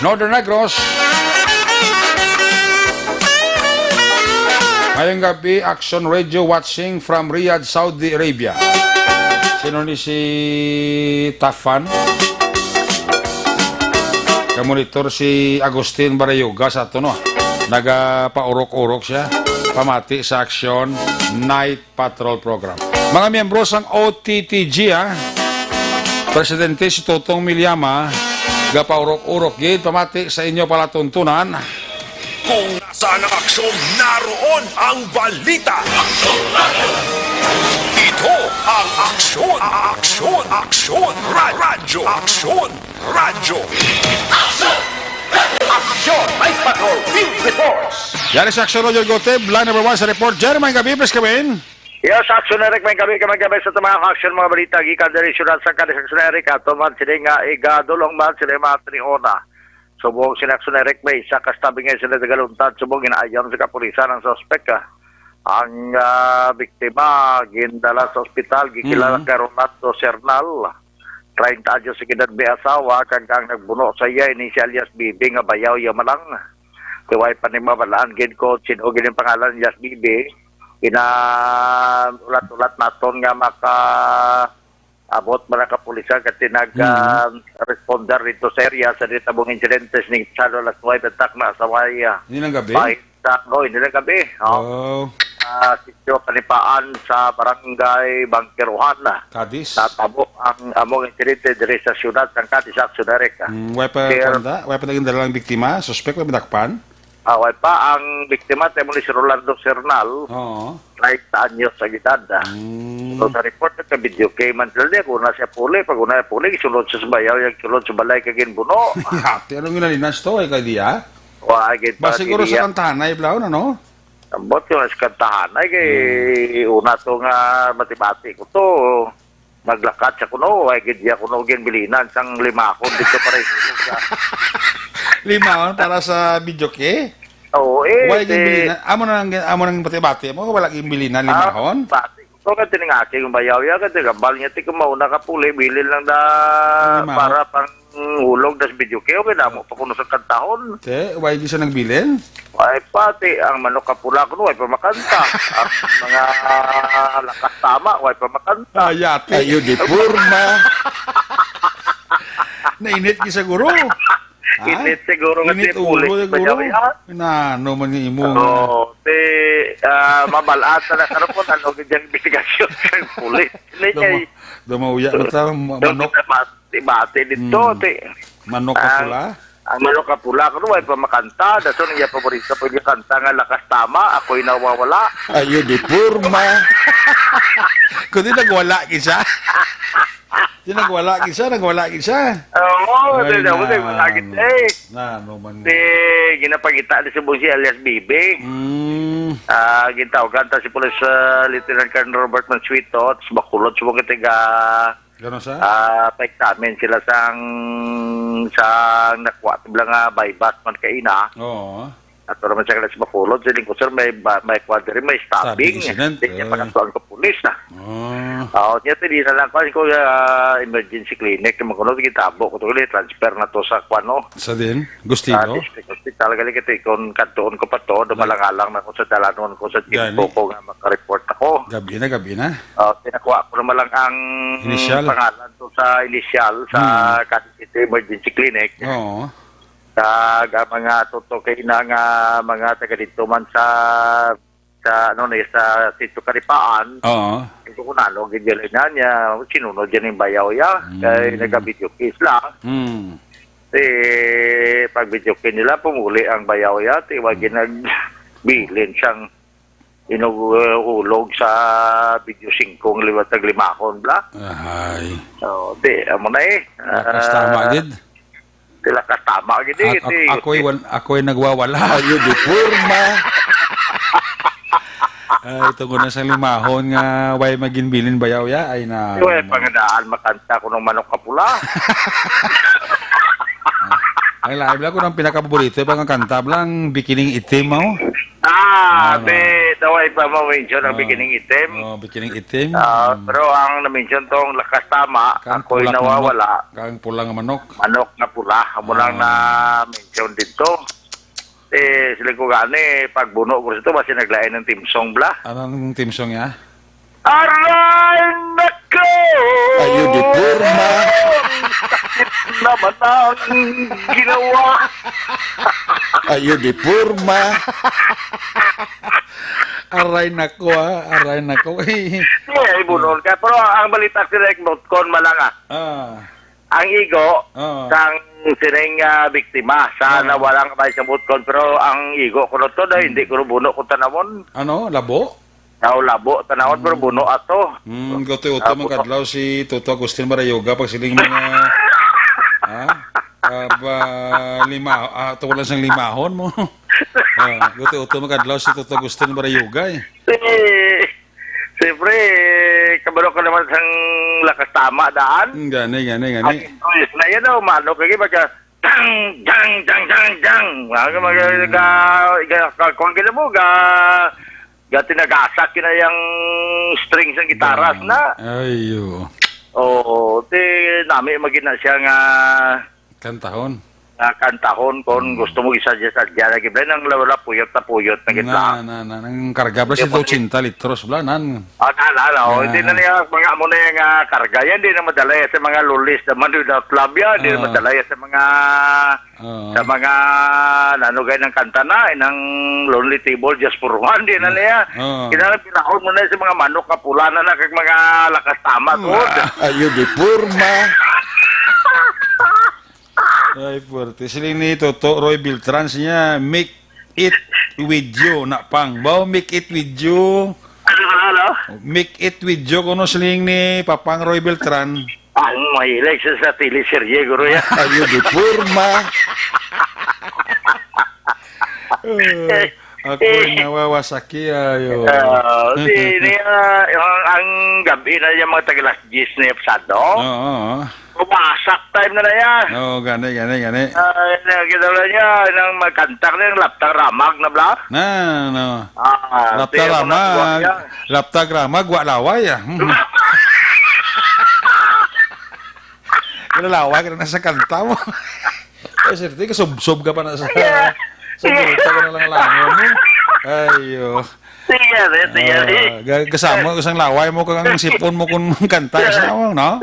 Northern Negros. Ngayong gabi, Action Radio watching from Riyadh, Saudi Arabia. Sino ni si Tafan? Kamonitor si Agustin Barayoga sa ato, no? Nagapaurok-urok siya. Pamati sa Action Night Patrol Program. Mga miyembro sang O T T G, ha? Presidente si Totong Milyama, gapaurok-urok gid, pamati sa inyo palatuntunan. Kung nasaan ang aksyon, naroon ang balita. Ito ang Aksyon, Aksyon, Aksyon, Ra-, Radyo, Aksyon, Radyo. Aksyon, may patrol, field reports. Yari sa Aksyon, Roger Goteb, line number one sa report. Jerry, may gabi, please come in. Yes, Aksyon Eric, may gabi, may gabi sa mga aksyon, mga balita gikan diri sa syudad sa Catis, Aksyon Eric, ato man sini nga igadulong man sini mga tiniona. Subong sini Aksyon Eric, may isa ka stabbing nga sila nagaluntad, subong ginaayam sa kapulisan ang suspek, ah. Ang, ah, biktima gindala sa ospital, gikilala Mhm. kay Ronaldo Sernal, treinta anyos sa edad, may asawa, kag ang nagbuno sa iya ini si alias Bibi nga bayaw iya malang. Kay way pa ni mabalaan gid ko sin-o gid ang pangalan ni alias Bibi. Ina ulat-ulat naton nga maka abot man ang kapulisan kasi nag, Mhm. ah, responder dito sa area sa nitabong insidente sa pasado alas nuwebe takna sa may, ah, Hindi lang gabi? bahin sa, oh, hindi lang gabi, oh. Oh. ah, Sitio Kalipaan sa Barangay Bangkeruhan. Cadiz. Natabo ang among insidente diri sa siyudad sang Cadiz, Action Direct. Mm, way pa, Sir, kuwan da? Way pa naging dala ang biktima? Suspek, way pa dakpan? Ah, way pa. Ang biktima, tayo mo ni si Rolando Sernal, Oo. treinta anyos ang edad. Mm. So, sa report, nagka-video kay man sila niya, kung una siya puli, pag una siya puli, gisulod siya sa bayaw, yung sulod sa balay, kag ginbuno. Yati, anong ginalinas to, eh, kay diya? Wa, gid Ba, pa, siguro sa diya. Kantahanay, Blau, ano? Ambot yung sa kantahanay, kay Hmm. una to nga bati-bati ko to. Maglakat sa kuno, ay gid ya kuno ginbilinan sang limahon dito para sa Limahon para sa video key? Oo, eh, Why di ginbilinan? Amo na lang, amo nang bati-bati mo, wala ginbilinan, Ah, limahon? Bati ko to, kaya tiningaki yung bayaw ya, kaya tigambal niya, ti kumauna ka puli, bilin lang da Limahon. Para pang hulog das video key, okay na mo pa kuno sa kantahon. Te, why di siya nagbilin? Ay, pati ang manok kapula kuno, ay pa makanta. Ang mga lakas tama, ay pa makanta. Ay, ate. Ayo di porma. Nainit ki siguro. Ha? Init siguro nga Init si ulo pulis siguro. Bayaw ya. Na, ano man yung imo? Oo, ti, ah, mabalaan na karon kung ano gid ang investigasyon sa pulis. Hindi Dama-, niya, damauya na ta, ma-, dama-, manok. Bati-bati dito, Hmm. ti. Manok ka Ang, pula? ang manok ka pula, kuno, way pa makanta. Dason, ang iya paborito, pwede kanta nga, "Lakas tama, ako'y nawawala." Ayo di porma. Kundi nagwala, kisa. Di nagwala, kisa, nagwala, kisa. Oo, Ay, di na, wala, na, wala, gid, eh. Na, ano man. Di, ginapangita ni si Bossy alias Bibi. Mm. Ah, gintawagan ta si Police, ah, Lieutenant Colonel Robert Mansueto, sa Bacolod, sa mga taga Gano sa? Ah, pa-examine sila sang, sang nakuha sila nga buy-bust man kaina. Oo. Ato naman sa kalas Bacolod, sa lingkod, sir, may ba-, may kuwan diri, may stabbing. Stabbing incident, Di niya eh. Pakasuhan ko pulis na. Ah. Oo, niya, pwede na lang, kuwan ko, ah, emergency clinic, yung mga kuno, gitabo ko to, transfer na to sa kuwan, no? Sa din? Gustino? Sa district hospital, gali kita, kung kantuon ko pa to, Nag- dumalangalang na ko sa dalanon ko sa Gani. Tiempo ko nga makareport ako. Gabi na, gabi na. Oh, pinakuha ko naman lang ang Initial. Pangalan to sa initial sa Hmm. Cadiz City Emergency Clinic. Oo. Kag ang mga tuto kay na nga mga taga dito man sa, sa, ano ni, sa Sitio Kalipaan. Oo. Ito ko nalo, gidili na niya, sinunod yan yung bayaw ya. Hmm. Kay nagka-video case lang. Hmm. Eh, pag video case nila, pumuli ang bayaw ya, ti, wag Hmm. ginagbilin siyang inug-, uh, ulog sa video singkong liwat taglimahon, bla. Ahay. Oh, di, amo na eh. Lakas Ah, tama gid. Di lakas tama gid eh, Ak-, ak-, di. Ako'y wan-, ako'y nagwawala. Ayo di porma. Ay, tungod na sa limahon nga way maginbilin bayaw ya, ay na. Uy, pangadaan, makanta ko ng manok kapula. Ay, lain lang ko ng pinakapaborito, yung mga kanta, blang, Bikining Itim, oh. Ah, Ano? Be, daw ay pa mo-mention ang Ah, Bikining Itim. Oh, Bikining Itim. Ah, Mm. Pero ang na-mention tong Lakas Tama, Kang ako'y pulang nawawala. Manok. Kang pulang manok. Manok na pula, amo lang Ah. na-mention dito. Eh, sila ko gani, pag buno ko dito, basi naglain ng theme song, bla. Anong theme song niya? Aray nako! Ayo di porma. Sakit naman ang ginawa. Ayo di porma. Aray nako, ah. Aray nako. Sige, ay bunon ka. Pero ang balita sila, Motcon, malanga. Ah. Ang igo Oo. Sang sining, ah, biktima sa Ah. nawalang kamay sa Motcon, pero ang igo ko to, daw, Hmm. hindi ko buno kung tanawon. Ano? Labo? Daw labo, tanawon, pero Hmm. buno ato. Hmm, guti-uto Ah, man buno. Kadlaw si Toto Agustin Marayoga pag siling mga, ha? Ah, ba, lima, ah, tungkol lang sang limahon mo. Ah, guti-uto man kadlaw si Toto Agustin Marayoga, eh. Si, siyempre, kabalo ka naman sang Lakas Tama daan. Hmm, gani, gani, gani. Ang intro is na yan, oh, mano, kaya magka, dang, dang, dang, dang, dang. Mga, mga, Hmm. ga, ga, ga, kung gina mo, ga, ga, tinagasak yun na yung strings ng gitaras Gani. Na. Ay, oo. Oo, ti, nami, magina siya nga Kantahon. ah, kantahon kung Hmm. gusto mo isa-, isa-, isa-, lagi, bala, nang wala, puyot na puyot na gid Na, lang. na, na, nang karga, bala, Hindi mo siyento ochenta litros, bala, nan. Ah, na, na, na, oh, hindi na Ah. niya, mga amo na yung, ah, karga yan, hindi na madala yan sa mga lulis naman, without love yan, hindi na Ah. madala yan sa mga, Oo. sa mga, ano, gaya ng kanta na, ng Lonely Table, Just for One, hindi na Hmm. niya. Oo. Kinahanglan pinahon mo na sa mga manok nga pula na na, kag mga lakas tama, Hmm. good. Ayo, di forma. Ay, puwerte. Siling ni Toto Roy Beltran, siya, "Make it with you, na pang." Baw, "Make it with you." Ano, ano, ano? "Make it with you," kuno siling ni Papang Roy Beltran. Ang mahilig siya sa teleserye, guro, ya. Ayo, di forma. Eh, ako'y nawawasaki, ayo. Ah, di, di, ah, ang, ang gabi na yung mga taga alas diyes na yung pasado. Oo, oo. Pumasak time na na yan. Oo, gani, gani, gani. Ah, na, kita na niya, nang magkanta na yung laptang ramag na bla. Na, no. Ah, Laptang di, ramag. Wala niya. Laptang ramag, wa laway, ah. Mhm. Wala laway ka na sa kanta mo. Ay, sir, di ka subsob ka pa na sa, Yeah. sa multa ka na lang langon mo. Ayo. Sige, sir, sige, Ah, sir. ga-, kasama ko sang laway mo kang sipon mo kung kanta ka sa awang, no?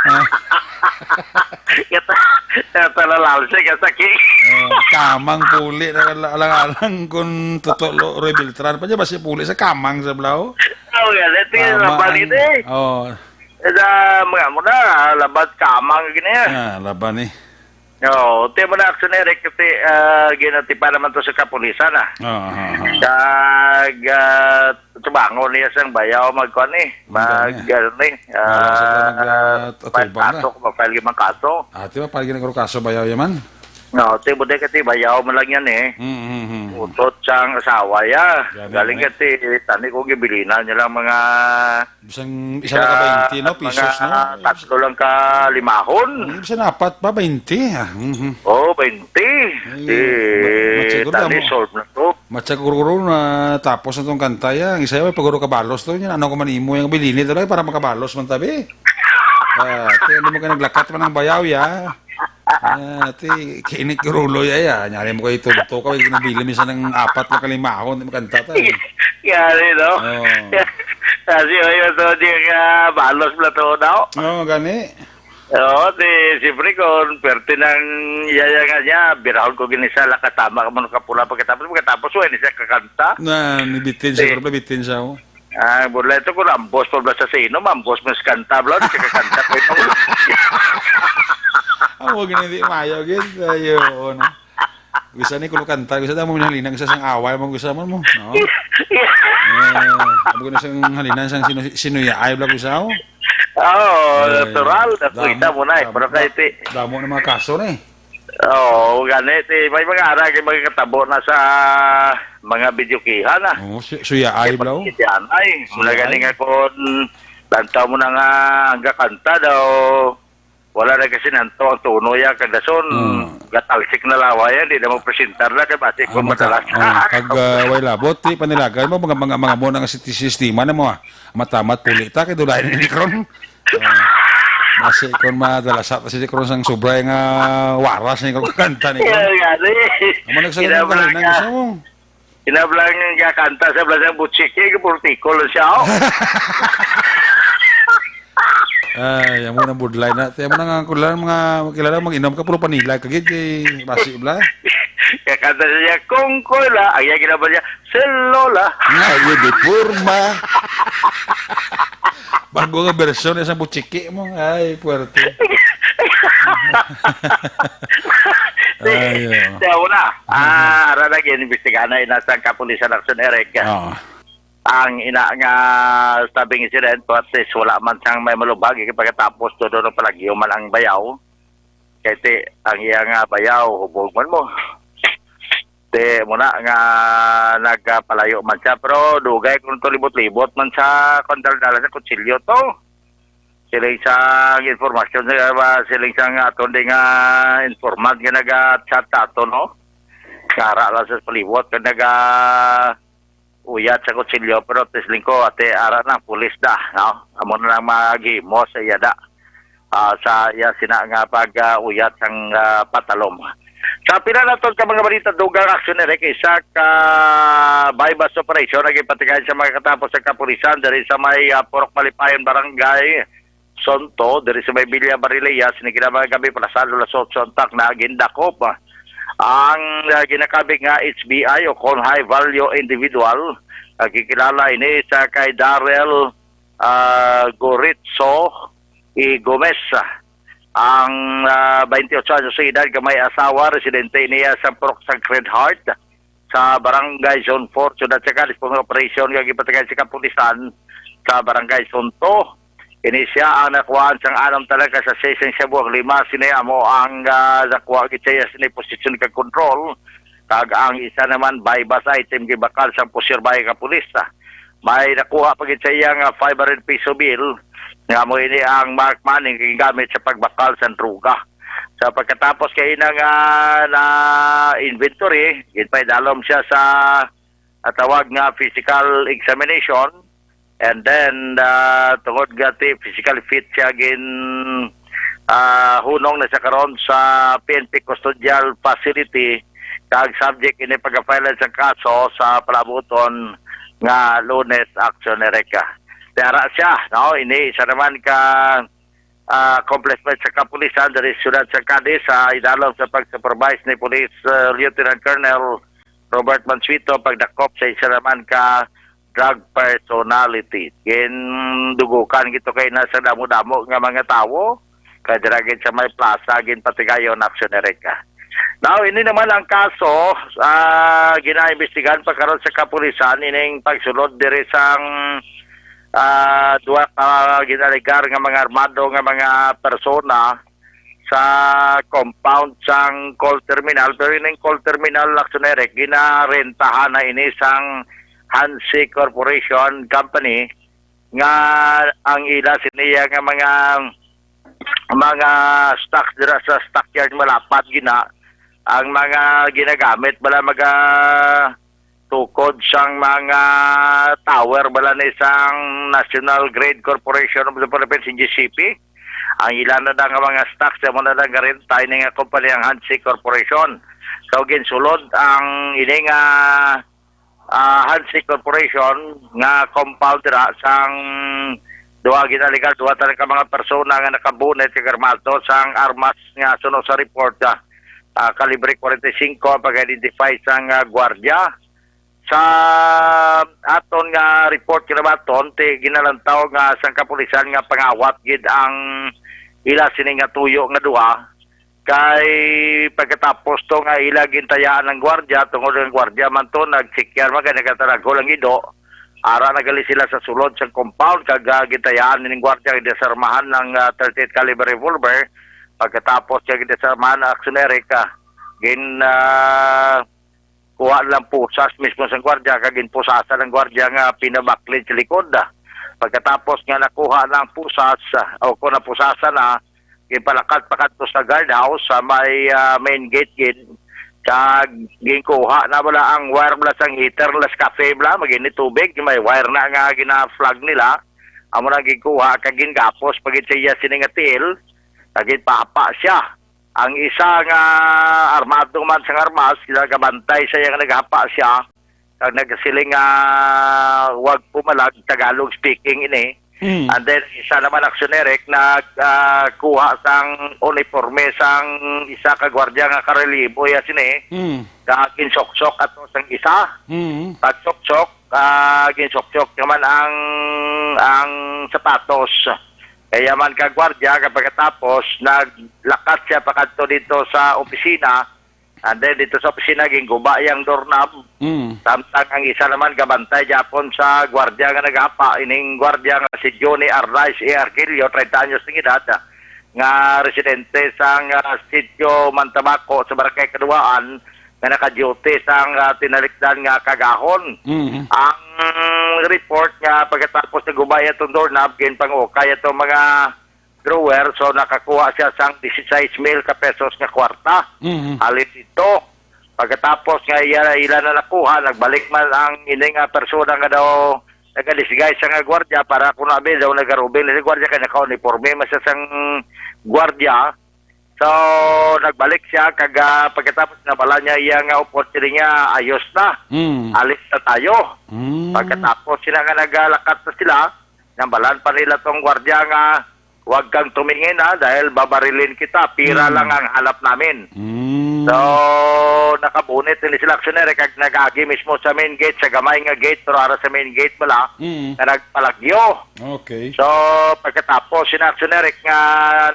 Ah. Kata, kata na lang siya, kata ki. Ah, kamang puli na lang, alang-alang kung Toto Lo-, Roy Beltran pa niya, basi puli sa kamang sa blaw. Oh, nga, dito yung Kamang. Laban ito eh. Oh. Sa mga mo na, laban kamang gini, ah. Ah, laban eh. Oo, ti mo na, Action Eric, kasi, ah, ginatipa naman to sa kapulisan, ah. Ah, ah, ah. Kag, ah, tubangon niya sang bayaw magkuan, eh. Ang dami, Mag, ah. Ano, eh, Wala sila ah, mag, ah, atubang na. Kaso, mag-file yung mga kaso. Ah, di ba, pag ginagawa kaso, bayaw yaman? No, ti mo di kasi bayaw mo lang yan, eh. Mm, mm, mm. Utot siyang asawa, ya. Gani, Galing gani. Kasi, tani ko, gibilinan niya lang mga Bisang isa lang ka baynte, no? Pesos, no? Tatlo lang ka limahon. Ang bisang apat pa, baynte, ah. Mhm. Oh, baynte. Ay, Eh, ma-, matsiguro tani, mo. Solve na to. Matsiguro na tapos na tong kanta, ya. Ang isa, ya, paguro ka balos to, ya. Ano ko man imo yung bilini to, para makabalos man tabi. Ah, ti, ano mo ka naglakat man ang bayaw, ya? Ah, ti, kinit ko rulo, ya, ya. Nyari mo kayo tulto ka, nabili minsan ng apat na kalimahon, di makanta ta, eh. Yari, no? Oo. Kasi, oy, ito, di ka balos na to, no? Oo, gani. Oo, di, siyempre, kung perte ng yaya nga niya, birahon ko gini sa lakatama ka mo nakapula pagkatapos, pagkatapos, wala ni siya kakanta. Na, nibitin siya, Di. Pero bitin siya, oh. Ah, bula ito, kung ambos pa bala sa sino, ambos mas kanta, bala, di siya kakanta ko ito. Ang huwag na di mayo, gid. Ayo, no? Gusto ni kuno kanta, gusto mo halinan, gusto sang away mo, gusto mo, mo, no? Eh, ang gusto sang halinan, sang sinu-, sinuyaay, bala, gusto mo? Oo, Eh, natural, damo, nakita mo na, eh, damo, pero kahit, eh, damo ng mga kaso na, eh. Oo, gani, eh, may mga ara, may mga katabo na sa mga videokihan, ah. Oo, su-, suyaay, Eh, bala, oh. Pagkitianay, mula Suyaay. Gani nga kung lantaw mo na nga, ang gakanta daw, wala na kasi nanto ang tono ya, kag dason, Hmm. Gatalsik na lawa yan, di na mo presentar na, kay basi Ah, ko mata-, madalas. Oh, kag, ah, way labot, ti, panilagan mo, mga, mga, mga mo na nga si-, sistema na mo, ah. Matamat puli ta, kay dulay ni Nikron. Ah, basi kon madalasa ta si Nikron sang sobra nga waras ni kanta ni Nikron. Iya, gani. Amo nagsagot Kinabla ng kahinan nga. Gusto mo. Kinablang nga kanta sa Blasang Butchiki, puro tikol lang siya, oh. Ay, amo na budlay na. Ti, amo na nga, kilala, mga, kilala, mag-inom ka, puro panilay ka, gid, kay basi, bla. Kaya kanta siya, "Kung Koy La," ang iya ginabal niya, "Si Lola." Nga, yun, di forma. Bago nga bersyon, isang Butchiki mo. Ay, puwerte. Ay, oh. Kaya una, ah, ara na, gin-imbestigahan na, inasang kapulisan, Action Eric. Oo. Ang ina nga stabbing incident, at least wala man sang may malubhag, eh, pagkatapos todo no palagyo man ang bayaw. Kay ti, ang iya nga bayaw, hubog man mo. Ti, muna nga nagpalayo man siya, pero dugay kung to libot-libot man sa kondal-dala sa kutsilyo to. Siling sang informasyon, ah, siling sang aton di nga informant nga naga-chat sa aton, no? Kara lang sa paliwat nga naga uyat sa kutsilyo, pero tisling ko, ate, ara na, pulis da, no? Amo na lang maghimo sa iya da. Ah, sa iya sina nga pag, ah, uyat sang, ah, patalom. Sa pila naton ka mga balita, dugang aksyon ni Rick, isa ka buy-bust operation ang ipatigayon sa mga katapos sa kapulisan diri sa may, ah, Purok Malipayon, Barangay Sonto, diri sa may Villa Barilea, sining kinabuhi gabi, pasado alas otso ang takna, gindakop, ah, ang, ah, ginakabig nga H V I o kon high value individual. Nagkikilala ini sa kay Darrell, ah, Goritzo E. Gomez. Ang, ah, twenty-eight anyos sa edad, nga may asawa, residente niya sa Purok Sacred Heart, sa Barangay Zone four, Siyudad sa Cadiz, kung operasyon nga gipatigayon sa kapulisan sa Barangay Zone two. Ini siya ang nakuhaan sang anam talaga sa session sa buwang lima. Sini amo ang, ah, nakuha gid siya sini posisyon kag control. Kag ang isa naman, buy-bust item, gibakal sang pusirbahe ka pulis. May nakuha pa gid sa iya nga five hundred peso bill, nga mo ini ang mark money nga gingamit sa pagbakal sang droga. Sa pagkatapos kay ina nga na inventory, ginpaidalom siya sa, ah, tawag nga physical examination, and then, ah, tungod nga ti physical fit siya, gin, ah, hunong na sa karon sa P N P custodial facility, kag subject ini pagka-file sa kaso sa palabuton nga Lunes, aksyon ni Reka. Tiara siya, no? Ini isa naman ka, ah, accomplishment sa kapulisan diri sa siyudad sa Cadiz, sa idalom sa pag-supervise ni Police, ah, Lieutenant Colonel Robert Mansueto, pagdakop sa isa naman ka drug personality. Gindugukan gito kay nasa damo-damo nga mga tawo, kay dira gid sa may plaza, ginpatigayon aksyon ni Reka. Now, ini naman ang kaso, ah, ginaimbestigahan pa karon sa kapulisan, ining pagsulod diri sang, ah, duha ka ginalegar nga mga armado nga mga persona sa compound sang coal terminal. Pero ining coal terminal, aksyon ni Reka, ginarentahan na ini sang Hanse Corporation Company, nga ang ila siniya nga mga, mga stocks dira sa stockyard, malapad gina ang mga ginagamit bala maga tukod sang mga tower bala ni sang National Grid Corporation of the Philippines, N G C P. Ang ila na lang nga mga stocks, amo na lang garenta ini nga kompanya, ang Hanse Corporation. So, ginsulod ang ini nga, ah, Hanse Corporation nga compound dira sang duha ginalegar, duha talaga ka mga persona nga nakabunit kag armado sang armas nga suno sa report, ah, ah, kalibre forty-five ang pag-identify sang, ah, gwardiya. Sa aton nga report kinabaton, ti ginalantaw nga sang kapulisan nga pangawat gid ang ila sini nga tuyo nga duha, kay pagkatapos to nga ila gintayaan ang gwardiya, tungod ang gwardiya man to nagsikyar man kay nagataragol ang ido, ara na gali sila sa sulod sang compound kag, ah, gintayaan ning gwardiya, gidesarmahan ang, ah, thirty-eight caliber revolver. Pagkatapos nga gidesarmahan ang aksyon ni Reka, gin, ah, kuha lang pusas mismo sang gwardiya, kag ginpusasan ang gwardiya nga pinabaklid sa likod. Pagkatapos nga nakuha na ang pusas, ah, o kung napusasan na, ginpalakat pa kadto sa guardhouse sa may, ah, main gate gid. Kag ginkuha na bala ang wire bala sang heater, las cafe bala, magini tubig, may wire na nga gina-plug nila. Amo na ginkuha, kag gingapos pa gid sa iya sini nga tiil, kag ginpahapa siya. Ang isa nga armado man sang armas, nagabantay sa iya nga nagahapa siya, kag nagasiling nga, "Wag pumalag," Tagalog speaking ini. Mm. And then, isa naman aksyon ni Reka, nag, ah, kuha sang uniforme sang isa ka gwardiya nga karelibo ya sini. Mm. Kag ginsuksok ato sang isa. Mm. Pagsuksok, ah, ginsuksok naman ang, ang sapatos. Kaya man ka gwardiya, kag pagkatapos, naglakat siya pakadto dito sa opisina. And then, dito sa opisina, ginguba yang doorknob. Mm. Samtang ang isa naman, gabantay gyapon sa gwardiya nga nagahapa. Ining gwardiya nga si Johnny Arnaiz E. Arquillo, treinta anyos ng edad, nga residente sang, ah, Sitio Mantabaco sa Barangay Kaduaan, nga naka-duty sang, ah, tinalikdan nga kagahon. Mhm. Ang report nga pagkatapos naguba iya tong doorknob, ginpangukay atong mga drawer, so nakakuha siya sang dieciséis mil ka pesos nga kwarta. Mhm. Halin dito, pagkatapos nga iya, ila na nakuha, nagbalik man ang ini nga persona nga daw nagadisguise siya nga gwardiya para kung abi daw nagarubing na si gwardiya kay naka-uniforme man siya sang gwardiya. So, nagbalik siya, kag, ah, pagkatapos nabal-an niya iya nga upod, siling niya, "Ayos na. Mm. Alis na tayo." Mm. Pagkatapos sila nga nagalakat na sila, nabal-an pa nila tong gwardiya nga, "Wag kang tumingin, ha, dahil babarilin kita. Pira Mm. lang ang hanap namin." Mm. So, nakabunit din sila, aksyoner, kag nag-agi mismo sa main gate, sa gamay nga gate, pero ara sa main gate bala, Mm. nga nagpalagyo. Okay. So, pagkatapos, sina aksyoner nga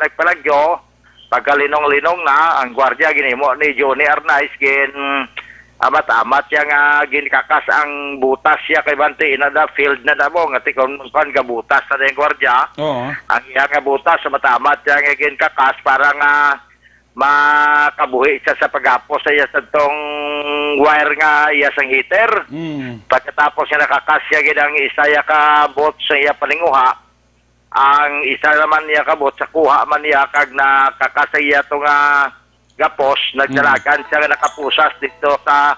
nagpalagyo, pagkalinong-linong na, ang gwardiya ginhimo ni Johnny Arnaiz, gin-amat-amat siya nga ginkakas ang butas siya kay bantay ina da, field na da mo, nga ti kon kuan, gabutas na da yung gwardiya. Oo. Ang iya nga butas, amat-amat siya nga ginkakas para nga makabuhi siya sa paghapos sa iya sa tong wire nga iya sang heater. Mm. Pagkatapos nga nakakas siya gid ang isa ya ka bot sa iya paninguha, ang isa naman niya kabot sa kuha man niya kag nakakasaya to nga gapos, Mm. nagdalagan siya nga nakapusas dito sa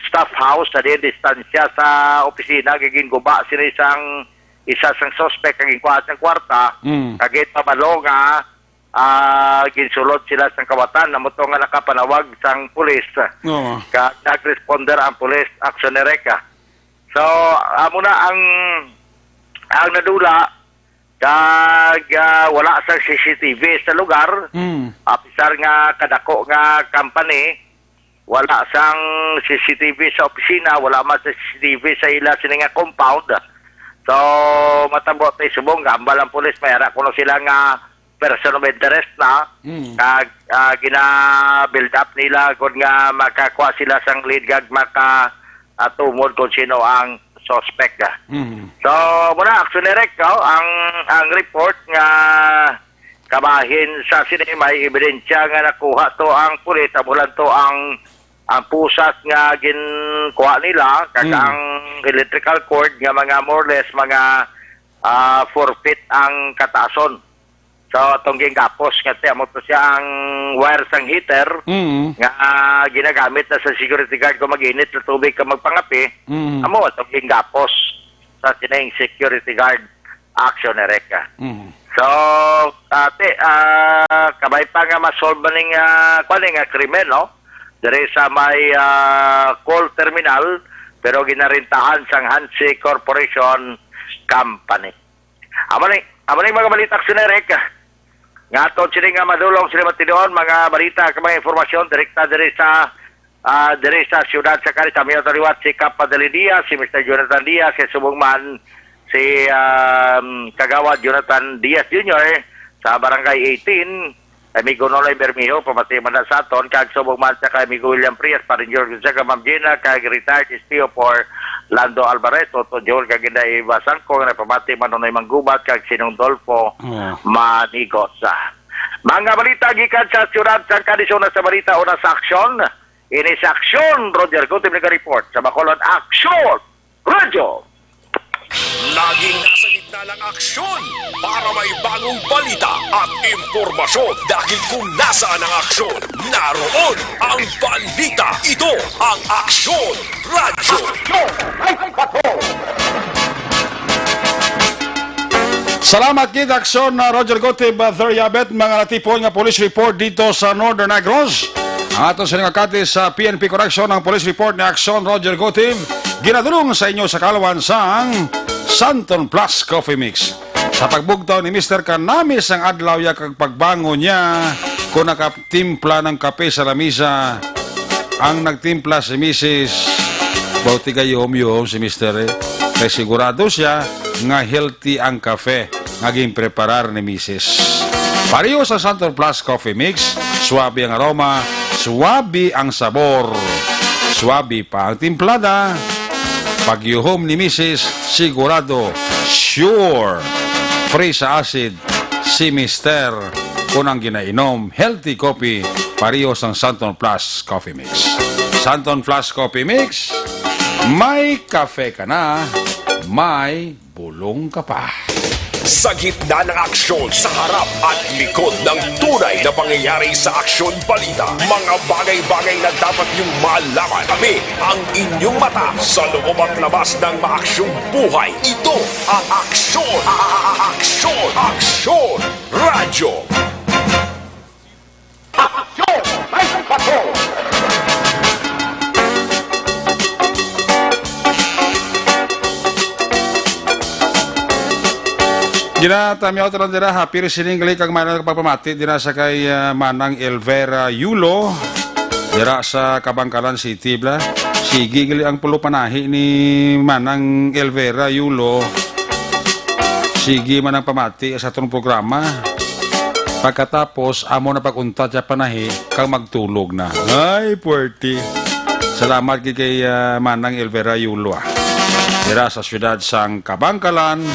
staff house sa diin distansya sa opisina, gigin guba sini sang isa sang suspect kag ginkuha sang kwarta, Mm. kag ginpabalo nga, ah, ginsulod sila sang kawatan, amo to nga nakapanawag sang pulis. Oo. Kag nag-responder ang pulis, Action Ereka. So, amo na ang, ang nadula, kag, ah, wala sang C C T V sa lugar. Mm. Apisar nga kadako nga company, wala sang C C T V sa opisina, wala man sa C C T V sa ila sini nga compound. So, matabo tay subong, gambal ang pulis, may ara kuno sila nga person of interest na, Mm. kag, ah, gina-build up nila kung nga makakuha sila sang lead kag maka, ah, tumod kung sino ang suspect, ah. Mm. So, muna, Action Direct, oh, ang, ang report nga kabahin sa sini may ebidensya nga nakuha to ang pulis, amulan to ang, ang pusas nga ginkuha nila, kag Mm. ang electrical cord nga mga more or less, mga, ah, four feet ang kataason. So, atong ginggapos nga ti, amo to siya ang wire sang heater Mm. nga, ah, ginagamit na sa security guard kung mag-init na tubig ka magpangapi. Mm. Amo, atong ginggapos sa sining security guard, Action Ereka. Mm. So, ate, ah, kabay pa nga ma-solve man ning, ah, kwan, eh, nga krimen, no? Diri sa may, ah, coal terminal, pero ginarintahan sang Hanse Corporation Company. Amo ni, amo ni mga balita, Action Ereka. Nga aton sini nga madulong sila matinuon, mga balita kag mga impormasyon direkta diri sa, ah, diri sa siyudad sa Cariz. Kami ang taliwat si Kap Padali Diaz, si Mister Jonathan Diaz, si subong man si, um, Kagawad Jonathan Diaz Junior sa Barangay eighteen. Amigo Nonoy Bermejo, pamati man na sa aton, kag subong man sa kay Amigo William Frias, Parin George Gonzaga, Ma'am Gina, kag retired S P O for Lando Alvarez, Toto Joel, kag Inday Eva Sangko, nga nagpamati man Nonoy Manggubat, kag Sinong Dolfo Oh. Manigos. Mga balita gikan sa siyudad sang Cadiz, una sa balita, una sa aksyon. Ini sa aksyon, Roger Gutim naga-report sa Bacolod Action Radio. Laging nasa gitna ng aksyon para may bagong balita at impormasyon, dahil kung nasaan ang aksyon, naroon ang balita. Ito ang Aksyon Radyo. Salamat gid, Aksyon, uh, Roger Gotib, uh, Theriabet, mga natipon nga police report dito sa Northern Negros. Ang aton sa nga kati sa P N P Correction, ang police report ni Aksyon Roger Gotib, ginadulong sa inyo sa kalwan sang Santon Plus Coffee Mix. Sa pagbugtaw ni Mister Kanamis ang adlaw ya kag pagbangon niya, kung nakatimpla ng kape sa lamisa, ang nagtimpla si Misis. Bauti kay yuhom-yuhom si Mister, eh. Kay sigurado siya nga healthy ang kafe nga ginpreparar ni Misis. Pareho sa Santon Plus Coffee Mix, suabe ang aroma, suabe ang sabor, suabe pa ang timplada. Pagyuhom ni Misis, sigurado, sure, free sa acid si Mister. Kung ang ginainom, healthy coffee, pareho sang Santon Plus Coffee Mix. Santon Plus Coffee Mix, may kafe ka na, may bulong ka pa. Sa gitna ng aksyon, sa harap at likod ng tunay na pangyayari sa Aksyon Balita, mga bagay-bagay na dapat niyong malaman. Kami ang inyong mata sa loob at labas ng maaksyong buhay. Ito ang Aksyon, a-, a-, a-, Aksyon, Aksyon Radyo. Ginatamyaw ta lang dira, happy listening gali kag manang pagpamati dira sa kay, ah, Manang Elvera Yulo, dira sa Kabangkalan City, bla. Sige gali ang pulo panahi ni Manang Elvera Yulo. Sige man ang pamati sa atong programa. Pagkatapos, amo na pag-untat sa panahi, kag magtulog na. Ay, puwerte. Salamat gid kay, ah, Manang Elvera Yulo, ah. Dira sa siyudad sang Kabangkalan,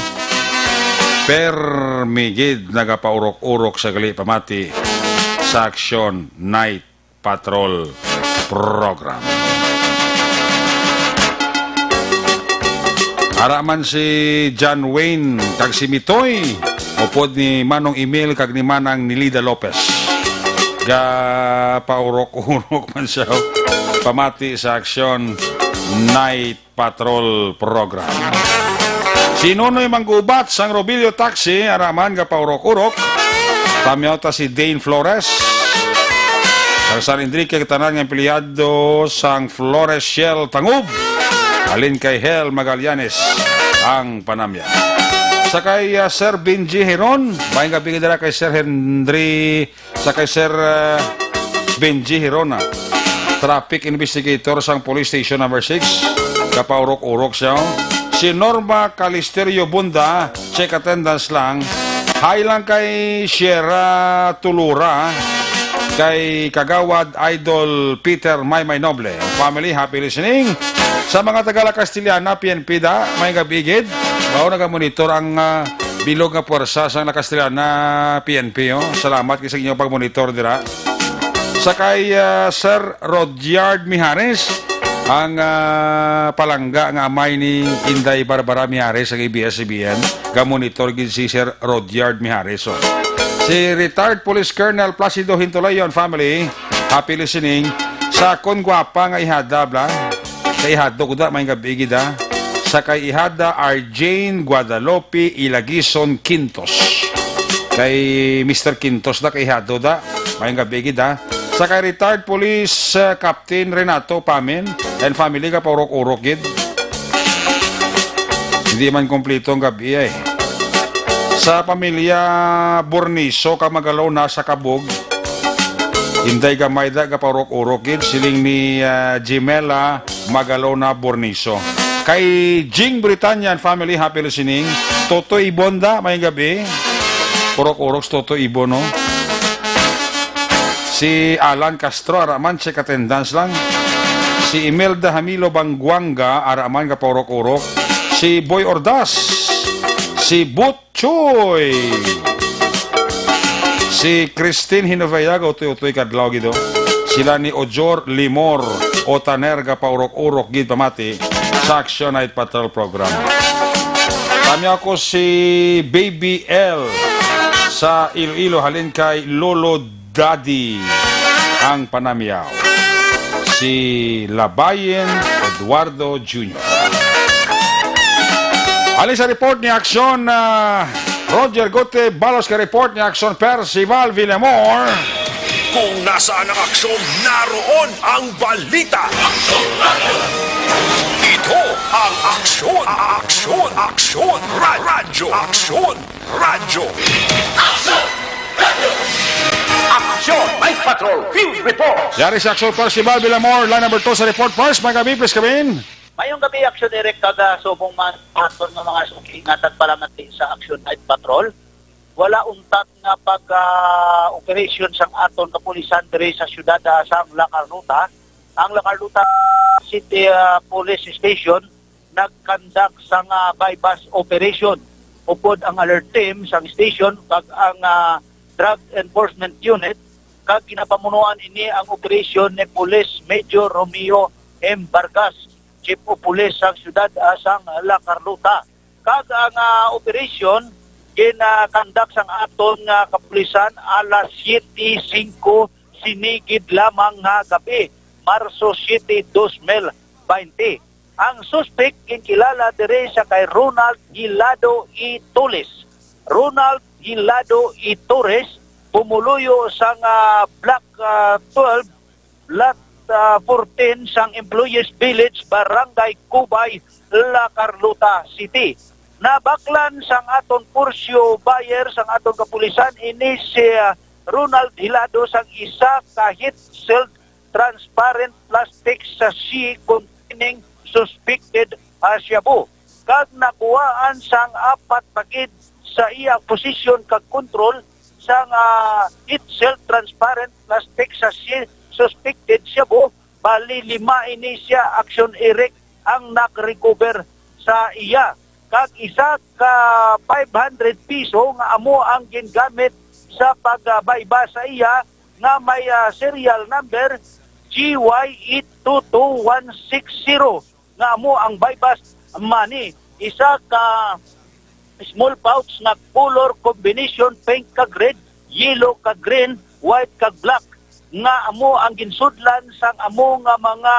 permi gid nagapaurok-urok sa gali pamati sa Aksyon Night Patrol Program. Ara man si John Wayne kag si Mitoy, upod ni Manong Emil kag ni Manang Nilida Lopez. Gapaurok-urok man siya pamati sa Aksyon Night Patrol Program. Si Nonoy Manggubat sang Robilio Taxi, ara man gapaurok-urok. Tamyaw ta si Dane Flores. Kag San Enrique, tanan nga empleyado sang Flores Shell Tangub. Halin kay Hel Magallanes ang panamya. Sa kay, ah, Sir Benji Heron, maayong gabi dira kay Sir Henry, sa kay Sir, ah, Benji Heron, ah, traffic investigator sang Police Station Number Six. Gapaurok-urok siya, oh. Si Norma Calisterio Bunda, check attendance lang. Hi lang kay Sierra Tulura, kay Kagawad Idol Peter Maymay Noble. Family, happy listening. Sa mga taga La Castellana, P N P da, maayong gabi gid. Mao, nagamonitor ang, ah, bilog nga puwersa sang La Castellana P N P, oh. Salamat kay sa inyong pagmonitor dira. Sa kay, ah, Sir Rodyard Mijares, ang, ah, palangga nga amay ni Inday Barbara Mijares sang A B S C B N, gamonitor gid si Sir Rodyard Mijares, oh. Si retired Police Colonel Placido Hintulayon family, happy listening. Sa akon gwapa nga ihada, bla. Kay ihado ko da, maayong gabi gid, ha. Sa kay ihada Arjane Guadalupe Ilagison Quintos. Kay Mister Quintos da, kay ihado da, maayong gabi gid, ha. Sa kay retired Police, uh, Captain Renato Pamin and family, gapaurok-urok gid. Hindi man kompleto ang gabi, eh. Sa pamilya Borniso, ka Magalona sa Kabug, Inday gamay da, gapaurok-urok gid, siling ni, ah, Jimela Magalona Borniso. Kay Jing Britanya and family, happy listening. Toto Ibon da, maayong gabi. Urok-urok si Toto Ibon, no? Si Alan Castro, ara man, check attendance lang. Si Imelda Hamilo Bangguanga, ara man, gapaurok-urok. Si Boy Ordas, si Butchoy, si Christine Hinovea, gautoy-utoy kadlaw gid, oh. Sila ni Ojor Limor o Taner, gapaurok-urok gid pamati sa Action Night Patrol Program. Kami ako si Baby L sa Iloilo, halin kay Lolo Daddy ang panamyaw, si Labayen Eduardo Junior. Halin sa report ni Aksyon, ah, Roger Gute, balos ka report ni Aksyon Percival Villamor. Kung nasaan ang aksyon, naroon ang balita. Ito ang Aksyon, Aksyon, Aksyon, Ra-, Radyo, Aksyon. Radyo. Action! Night Patrol Field Report! Yari sa Action First, si Val Villamor, line number two sa report. First, maayong gabi, please come in. Maayong gabi, Action Eric, kag, ah, subong man aton nga mga suki nga tagpalamati sa Action Night Patrol. Wala untat nga pag, ah, operasyon sang aton kapulisan diri sa siyudad, ah, sang La Carlota. Ang La Carlota City, ah, Police Station nag-conduct sang, ah, buy-bust operation. Upod ang alert team sang station kag ang, ah, Drug Enforcement Unit, kag ginapamunuan ini ang operasyon ni Police Major Romeo M. Vargas, Chief of Police sang siyudad, ah, sang La Carlota. Kag ang, ah, operasyon gina-conduct sang aton nga kapulisan alas siete singko sini gid lamang nga gabi, Marso siete, dos mil baynte. Ang suspek ginkilala diri sa kay Ronald Hilado E. Torres. Ronald Hilado E. Torres, pumuluyo sang, ah, Block, ah, twelve, Lot, ah, fourteen sang Employees Village, Barangay Cubay, La Carlota City. Nabaklan sang aton Porcio Buyer sang aton kapulisan ini si, ah, Ronald Hilado sang isa ka heat-sealed transparent plastic sachet containing suspected, ah, shabu, kag nakuhaan sang apat pa gid sa iya posisyon kag kontrol sang, ah, heat-sealed transparent plastic sachet suspected shabu. Bali, lima ini siya, Action Eric, ang nag-recover sa iya, kag isa ka five hundred piso nga amo ang gingamit sa pagbayba sa iya, nga may, ah, serial number G Y eight two two one six zero, nga amo ang buy-bust money. Isa ka small pouch nga color combination pink kag red, yellow kag green, white kag black, nga amo ang ginsudlan sang amo nga mga,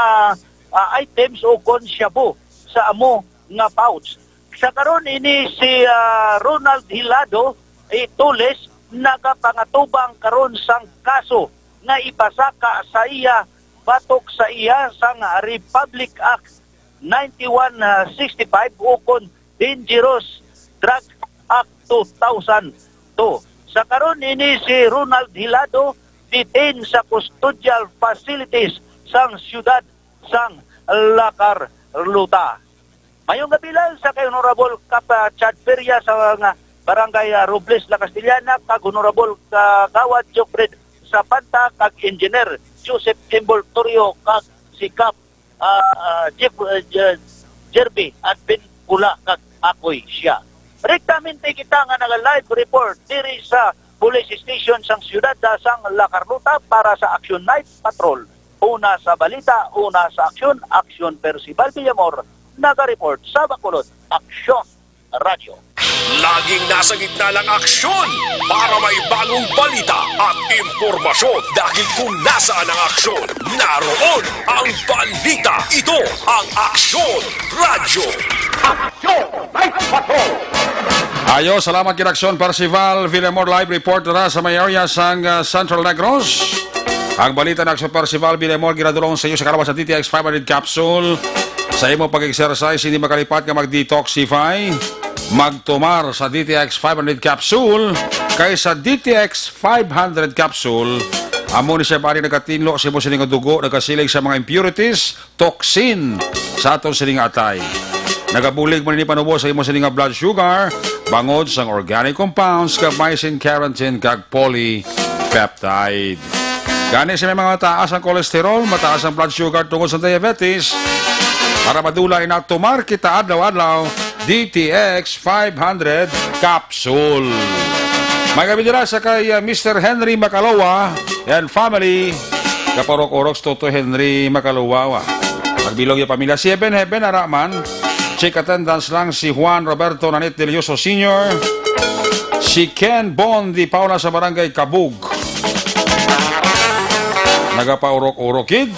ah, items o kon shabu sa amo nga pouch. Sa karon ini si, ah, Ronald Hilado Itules nagapangatubang karon sang kaso nga ipasaka sa iya batok sa iya sang Republic Act ninety-one sixty-five ukon Dangerous Drug Act two thousand two. Sa karon ini si Ronald Hilado detained sa custodial facilities sang siyudad sang La Carlota. Mayong gabi lang sa kay Honorable Kap, ah, Chad Peria sa nga Barangay, ah, Robles, La Castellana, kag Honorable Kagawad Jofred Sapanta, kag Engineer Joseph Envoltorio, kag si Kap, ah, ah, Jeff, ah, Je-, Jerby Advin Pula, kag ako'y siya. Direktamente kita nga naga-live report diri sa police station sang siyudad, ah, sang La Carlota para sa Action Night Patrol. Una sa balita, una sa aksyon, Aksyon Percival Villamor, naga-report sa Bacolod, Aksyon Radyo. Laging nasa gitna ng aksyon para may bagong balita at impormasyon, dahil kung nasaan ang aksyon, naroon ang balita. Ito ang Aksyon Radyo. Aksyon Night Patrol. Ayo, salamat kay Aksyon Percival Villamor, live report na sa may area sang, ah, Central Negros. Ang balita na sa Percival Bilemon ginadulong sa iyo sa kalawas sa D T X five hundred capsule. Sa imo pag-exercise, hindi makalipat nga mag-detoxify. Magtumar sa D T X five hundred capsule, kay sa D T X five hundred capsule, amo ni siya bali nagatinlo sa imo sining dugo, nagasiling sa mga impurities, toxin sa aton sining atay. Nagabulig man ini panubo sa imo sining nga blood sugar, bangod sang organic compounds, gabay sin keratin kag polypeptide. Gani, sa may mga mataas ang cholesterol, mataas ang blood sugar tungod sa diabetes, para madula ina, tumar kita adlaw-adlaw, D T X five hundred capsule. May gabi dira sa kay, uh, Mister Henry Macaloa and family. Kaparok-orok si Toto Henry Macaloa. Pagbilog yung pamilya. Si Heaven Heaven, ara man. Check attendance lang si Juan Roberto Nanit Delioso Senior. Si Ken Bon di Paula sa Barangay Kabug. Nagapaurok-urok, kid.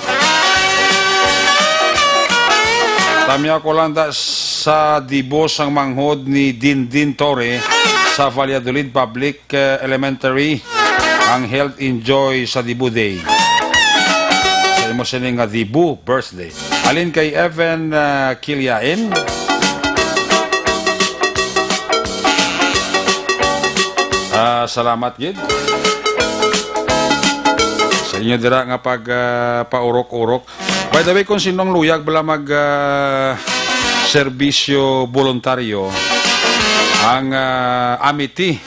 Tamya ko lang da sa dibos ang manghod ni Dindin Torre sa Valladolid Public, eh, Elementary, ang Health Enjoy sa Dibu Day. Sa imo sini nga Dibu birthday. Alin kay Evan, ah, Kiliain? Ah, salamat gid sa inyo dira nga pag, ah, paurok-urok. By the way, kung sinong luyag bala mag, ah, serbisyo voluntaryo, ang, ah, Amity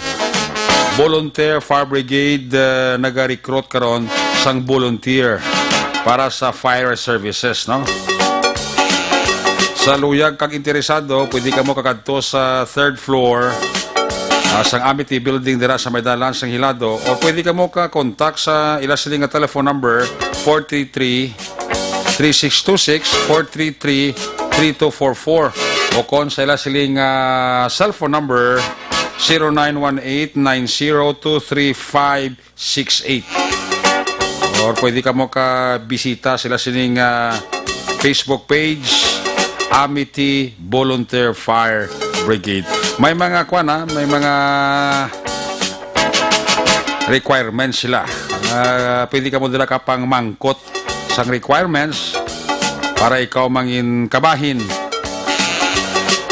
Volunteer Fire Brigade, ah, naga-recruit karon sang volunteer para sa fire services, no? Sa luyag kag interesado, pwede kamo kakadto sa third floor, ah, sang Amity Building dira sa may dalan sang Hilado, o pwede kamo ka-contact sa ila sini nga telephone number, four three three, three six two six, four three three, three two four four, o kon sa ila sini nga cellphone number, zero nine one eight nine zero two three five six eight. Or pwede kamo ka bisita sila sining, ah, Facebook page, Amity Volunteer Fire Brigade. May mga kwan, ah, may mga requirements sila. Ah, pwede kamo dira ka pang mangkot sang requirements para ikaw mangin kabahin.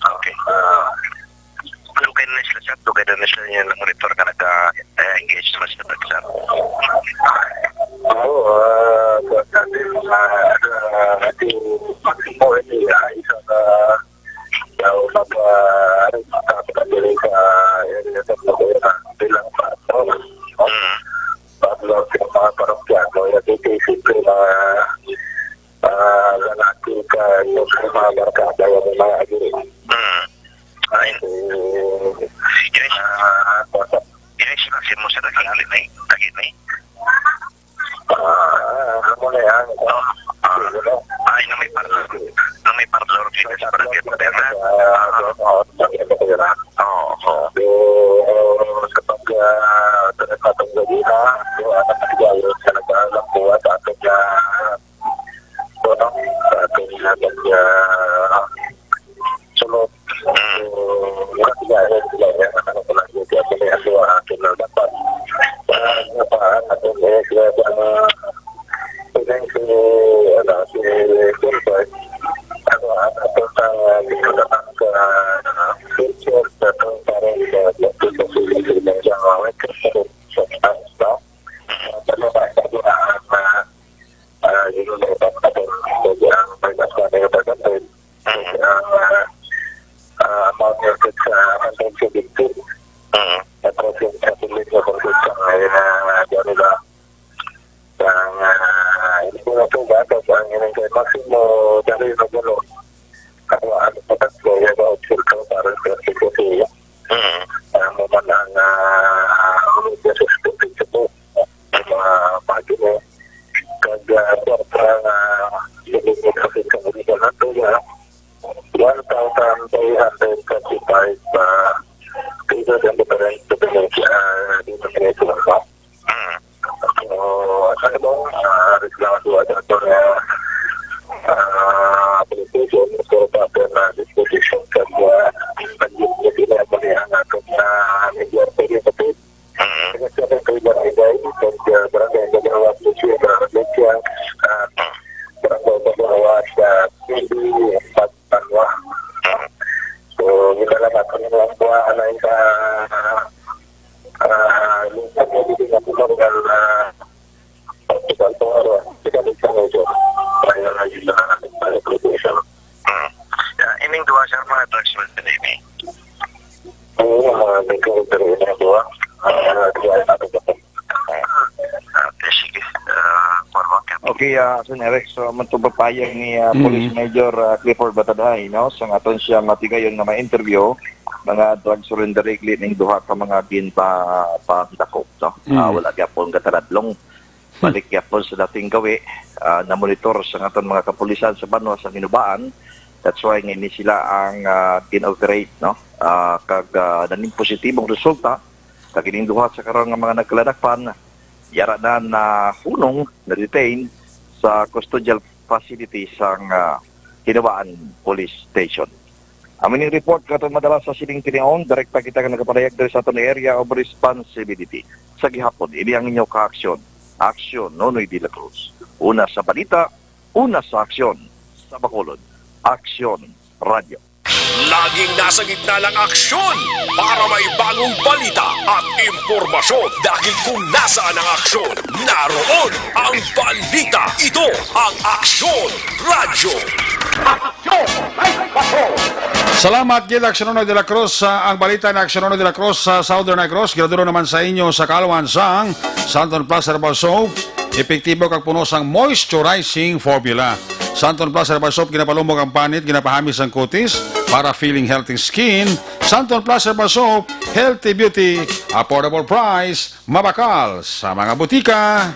Okay. Ah, ano kayo na sila, sir? Ano kayo na sila yung monitor nga nag-engage naman sila, sir? Oo, ah, sa atin, ah, ano, ah, ating pag-, isa sa daw mag, ah, ano, sa, sa, sa, sa, bilang pa, Mm. Pablo, sa mga parokya, no, yung siyempre mga, ah, lalaki ka, yung mga barkada, yung mga agi. Mm. Ay. Mm. Yun, ah, yun, sinabi mo sa dagit ni, dagit ni? Ah, ano na yan? Oh, ah, ano na? Ay, nung may parlor. Nung may parlor dito sa barangay Moderna. Ah, oo, oo. So, sa pag, ah, sa nagpatunggal yun, ah, so, ah, nagpatunggal sa nagpatunggal sa ating, ah, so, ano, sa ating, ah, pag, ah, sulod. Mm. So, wala sila, eh, sila, eh, ano ko lang, yung kaya sila, ano, ah, sila dapat. Ah, ano pa, ah, ano, eh, sila, ano, sila, si, ano, si Gilbert, ano, ah, ano, sa, ah, dito naman sa, ah, Gilbert, sa, sa, parang sa, sa, sa, sa, sa, sa, sa, no? Ano ba, ano, ah, ah, ah, yun, ano, ah, ano, ah, ang, ang, ang, Sa seventeen. Mm. Tapos yung sa pilit na kung sa ngayon na gano'n na. Ang, ah, hindi ko na po gatas ang ilang kay Maximo, dali na gano'n. Ako, ano pa tatlo, yung outfield ko, parang sa Sikote. Mm. Ang mo man ang, ah, ang mga sa Sikote, sa po. Ang mga pagino. Kag, ah, kwarta nga, hindi ko kasi sa mga nato, ah, one thousand three hundred thirty-five, ah, pesos ang diferensya, ah, dito sa ito, ah. Mm. So, sa ibang, ah, reklamo, ah, sa ito, ah, ah, application, so, pa, pa, na disposition, kag, ah, nag-, nag-, nag-, ang atong, ah, mediator, yung kapit. Mm. Nagkakaroon kayo ng ibay, sa barangay Bagawa, Lucia, Bagawa, Lucia, ah, barangay Bagawa, sa T V, Pagtanwa. Mm. So, yun na lang ako yung mga kuha na yung sa, ah, yung sa pwede na po, ah, hospital po, ah, hospital sa Luzon. Kaya na yun na lang ang quotation. Mm. Yeah, ining duha, sir, mga drugs mo sa Navy. Oo, mga nagkaroon na duha. Ah, duha na ako. Ah, okay, sige. Ah, kuwan mo, Cap. Okay, ah, Sen Eric, so, matubag pahayag ni, ah, Mm. Police Major, ah, Clifford Batadhay, no? Sa aton siya matigayon nga ma-interview, mga drug surrender igli ning duha ka mga ginpa-, pandakop, no? Ah, Mm. wala gyapon gataladlong. Balik gyapon sa dating gawi, ah, namonitor sa aton mga kapulisan sa banwa sa Hinubaan. That's why nga ini sila ang, ah, gin-operate, no? Ah, kag, ah, naning positibong resulta, kag ining duha sa karon nga mga nagkaladakpan, yara na nahunong, na-detain sa custodial facility sang, ah, Hinubaan Police Station. Amo ning report nga aton madala sa sining tinion, direkta kita nga nagapanayag diri sa aton area of responsibility. Sa gihapon, ini ang inyo kaaksyon, Aksyon Nonoy de la Cruz. Una sa balita, una sa aksyon, sa Bacolod, Aksyon Radyo. Laging nasa gitna ng aksyon para may bagong balita at impormasyon. Dahil kung nasaan ang aksyon, naroon ang balita. Ito ang Aksyon Radyo. Salamat gid, Aksyon Nonoy de la Cruz. Sa ang balita ni Aksyon Nonoy de la Cruz sa Southern Negros, ginaduro naman sa inyo sa kaalwan sang Santon Plus Herbal Soap. Epektibo kag puno sang moisturizing formula. Santon Plus Herbal Soap, ginapalumog ang panit, ginapahamis ang kutis, para feeling healthy skin. Santon Plus Herbal Soap, healthy beauty, affordable price, mabakal sa mga butika.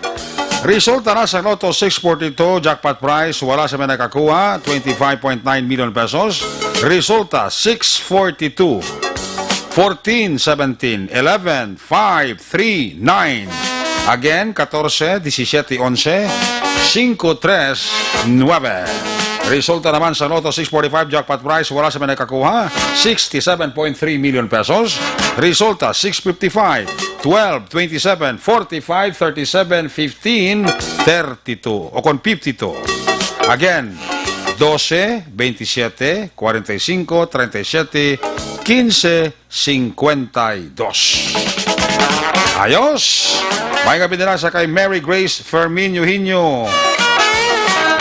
Resulta na sa Lotto six forty-two jackpot prize, wala sa may nakakuha, twenty-five point nine million pesos. Resulta, six forty-two, fourteen, seventeen, eleven, five, three, nine. Again, katorse, disisete, onse, singko, tres, nuebe. Resulta naman sa Lotto six forty-five jackpot prize, wala sa may nakakuha, sixty-seven point three million pesos. Resulta, six fifty-five, twelve, twenty-seven, forty-five, thirty-seven, fifteen, thirty-two, o kon fifty-two. Again, doce, veintisiete, cuarenta y cinco, treinta y siete, quince, cincuenta y dos. Ayos! May nga binila sa kay Mary Grace Fermin Eugenio.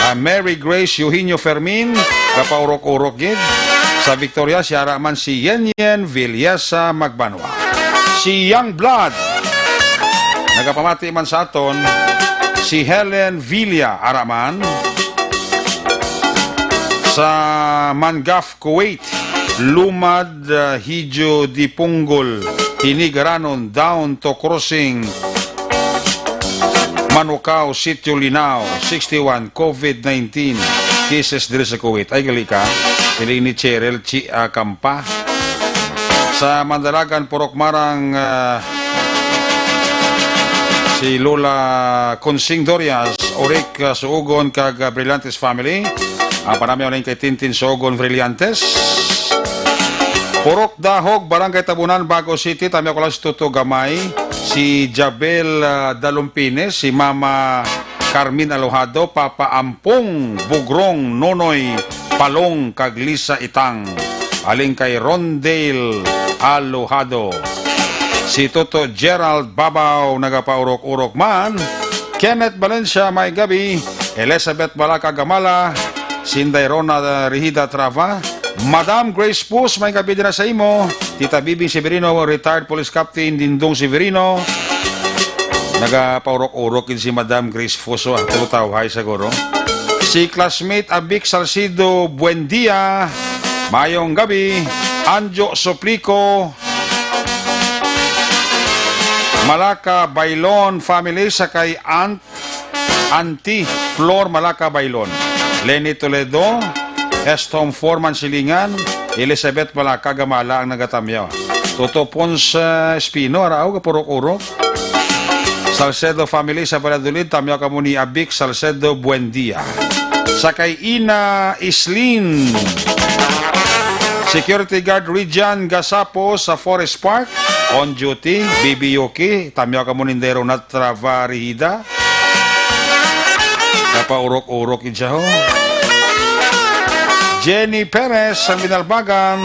Ah, Mary Grace Eugenio Fermin, kapaurok-urok gid. Sa Victoria, si ara man si Yen Yen Villesa Magbanwa. Si Young Blood, nagapamati man sa aton, si Helen Villa, ara man. Sa Mangaf, Kuwait, Lumad, uh, Hijo de Punggol, Hinigaranon, Down to Crossing, Manukau, Sitio Linao, sixty-one, COVID nineteen cases diri sa Kuwait. Ay, gali ka. Siling ni Cheryl Chi Acampa. Sa Mandalagan, Purok Marang, uh, si Lola Consing Dorias, Orik, uh, Suugon, kag, uh, Brillantes family. Ang panami uling kay Tintin Sogon Brillantes. Purok Dahog, Barangay Tabunan, Bago City. Tami ako lang si Tuto Gamay, si Jabel, ah, Dalumpines, si Mama Carmen Alojado, Papa Ampong Bugrong, Nonoy Palong, kag Lisa Itang. Aling kay Rondale Alojado. Si Toto Gerald Babaw nagapaurok-urok man. Kenneth Valencia, may gabi. Elizabeth Balaca Gamala, Sinday Rona Rihida Trava, Madam Grace Pus, may gabi din na sa imo. Tita Bibing Severino, retired police captain, Dindong Severino. Nagapaurok-urok din si Madam Grace Pus, ah. Puro tawhay siguro. Si classmate Abic Salcido, buen dia. Mayong gabi. Anjo Suplico, Malaka Bailon family, sa kay Aunt Auntie Flor Malaka Bailon, Lenny Toledo, Estom Foreman Silingan, Elizabeth Malaka Gamala ang nagatamyaw. Toto Pons, ah, Espino, araaw, kapurok-urok. Salcedo family sa Valladolid, tamyaw kamo ni Abic Salcedo Buendia. Sa kay Ina Islin, security guard Rijan Gasapo sa Forest Park, on duty, Bibi Yuki, tamyaw kamo ni Ndero Nat Travarihida. Napaurok-urok gid siya, ho. Jenny Perez, ang Binalbagan.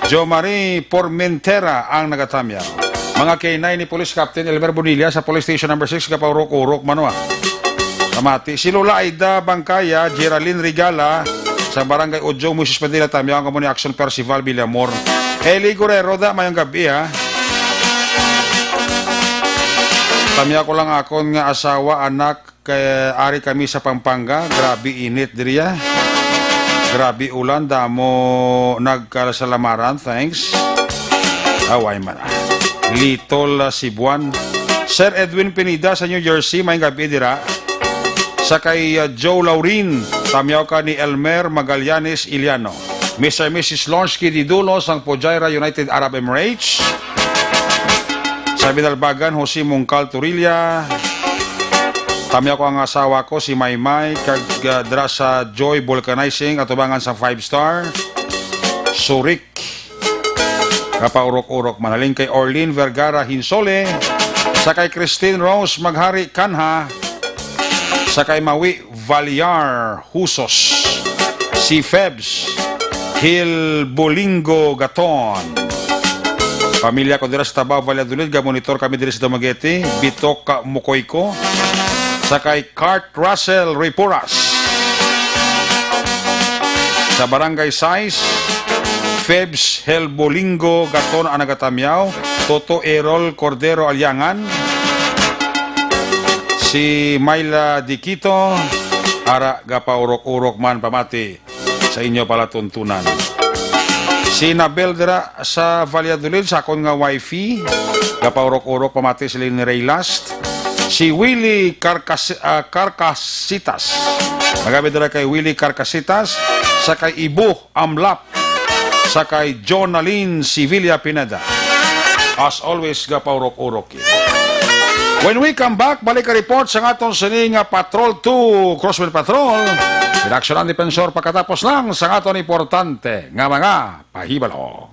Jo Marie Pormentera ang nagatamyaw. Mga K nine ni Police Captain Elmer Bonilla sa Police Station Number Six, gapaurok-urok man, wa. Pamati. Si Lola Aida Bangkaya, Geraldine Regala, sa Barangay Ujong, Moises Padilla, tamyaw kamo ni Action Percival Villamor. Eli Guerrero, da, mayong gabi, ha. Tamyaw ko lang akon nga asawa, anak, kay ari kami sa Pampanga. Grabe init diri, ah. Grabe ulan, damo nagkasalamaran. Thanks. Away man, ah. Little, ah, Cebuan. Sir Edwin Pineda sa New Jersey, may gabi dira. Sa kay, ah, Joe Laurin, tamyaw ka ni Elmer Magallanes Iliano. Mister Missus Lonsky Didulo sang Fujairah, United Arab Emirates. Sa Binalbagan, Jose Mungkal Turilla. Tamyaw ko ang asawa ko, si Maymay, kag, ah, dira sa Joy Vulcanizing, atubangan sa Five Star. Surik. Kapaurok-urok, manaling kay Orlene Vergara Hinsole, sa kay Christine Rose Maghari Kanha, sa kay Mawi Valiar Husos, si Febs Hilbolingo Gaton. Pamilya ko dira sa Tabaw, Valladolid, gamonitor kami diri sa Dumaguete, Bitok, Mocoico, sa kay Kurt Russell Ripuras. Sa Barangay Sais, Febs Helbolingo Gaton ang nagatamyaw, Toto Errol Cordero Aliangan, si Myla Diquito, ara gapaurok-urok man pamati sa inyo palatuntunan. Si Nabel dira sa Valladolid, sa akon nga wifey, gapaurok-urok pamati si Lynn Reylas. Si Willie Carcas-, ah, Carcasitas. Magabi dira kay Willie Carcasitas, sa kay Ibo Amlap, sa kay Jonalyn Sevilla Pineda. As always, gapaurok-urok. When we come back, balik ang report sa aton sini nga Patrol two, Crosswind Patrol. Reaksyon ang Depensor pagkatapos lang sa aton importante nga mga pahibalo.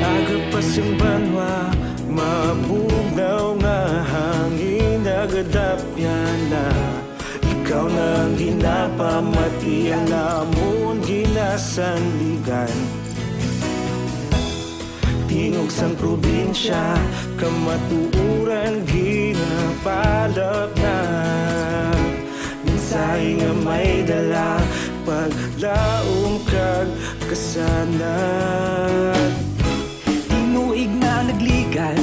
Agapas ang banwa, mabugnaw nga hangin, nagadapyan na. Ikaw na ang ginapamati, ang amon ginasandigan. Tingog sang probinsya, kamatuoran ginapalapnag. Mensahe nga may dala, paglaom kag kasanag. Tinuig na nagligan,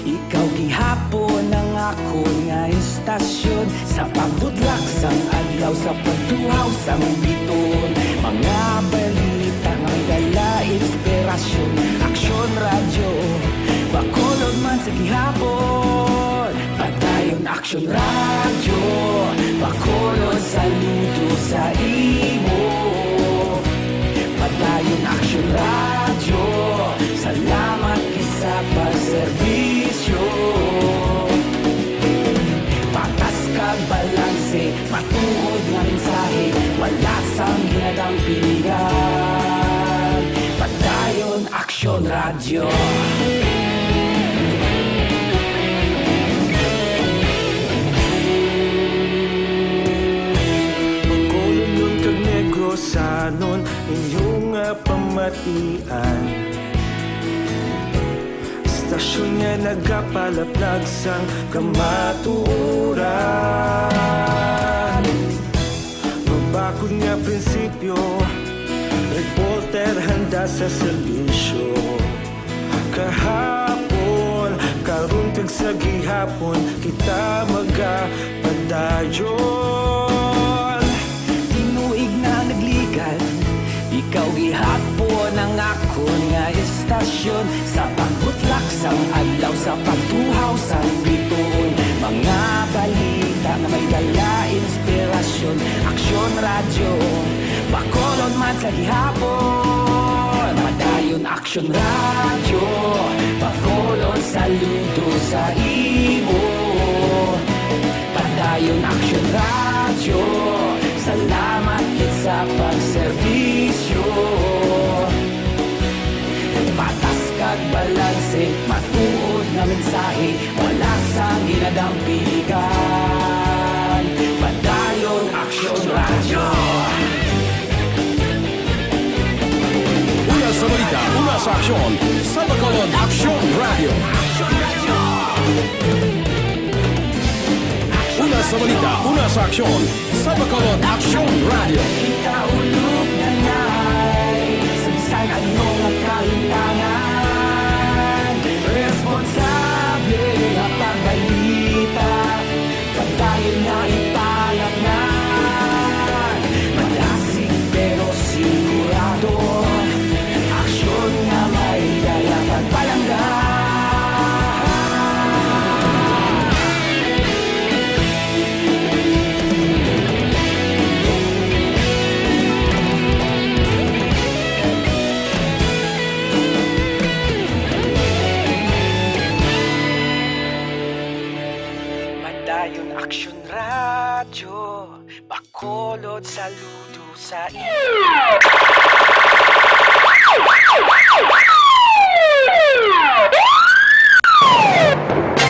ikaw gihapon ang akon nga istasyon. Sa pagbutlak sang adlaw, sa pagtuhaw sang biton, mga balita nga may dala inspirasyon. Aksyon Radyo Bacolod man sa gihapon. Padayon Aksyon Radyo Bacolod, saludo sa imo. Padayon Aksyon Radyo, salamat gid sa pagserbisyo. Patas kag balanse, matuod nga mensahe, wala Radyo. Bacolodnon kag Negrosanon, inyong, ah, pamatian. Istasyon nga nagapalaplag sang kamatuoran. Mabakod nga prinsipyo, reporter handa sa serbisyo. Kahapon, karon kag sa gihapon, kita magapadayon. Tinuig na naglikan, ikaw gihapon ang akon nga istasyon. Sa pagbutlak sang adlaw, sa pagtuhaw sang bituon, mga balita nga may dala inspirasyon. Aksyon Radyo, Bacolod man sa gihapon. Padayon Aksyon Radyo, Bacolod saludo sa imo. Padayon Aksyon Radyo, salamat gid sa pagserbisyo. Patas kag balanse, matuod nga mensahe, wala sang ginadampigan. Padayon Aksyon Radyo. Una sa balita, una sa aksyon, sa Bacolod Aksyon Radyo. Una sa balita, una sa aksyon, sa Bacolod Aksyon Radyo. Kita ulog na nay, sa bisan ano nga kalimtangan, responsable nga pagbalita, padayon nga ipalatnan. Madasig pero sigurado, aksyon nga may dala pagpalangga. Padayon Aksyon Radyo, Bacolod saludo sa inyo.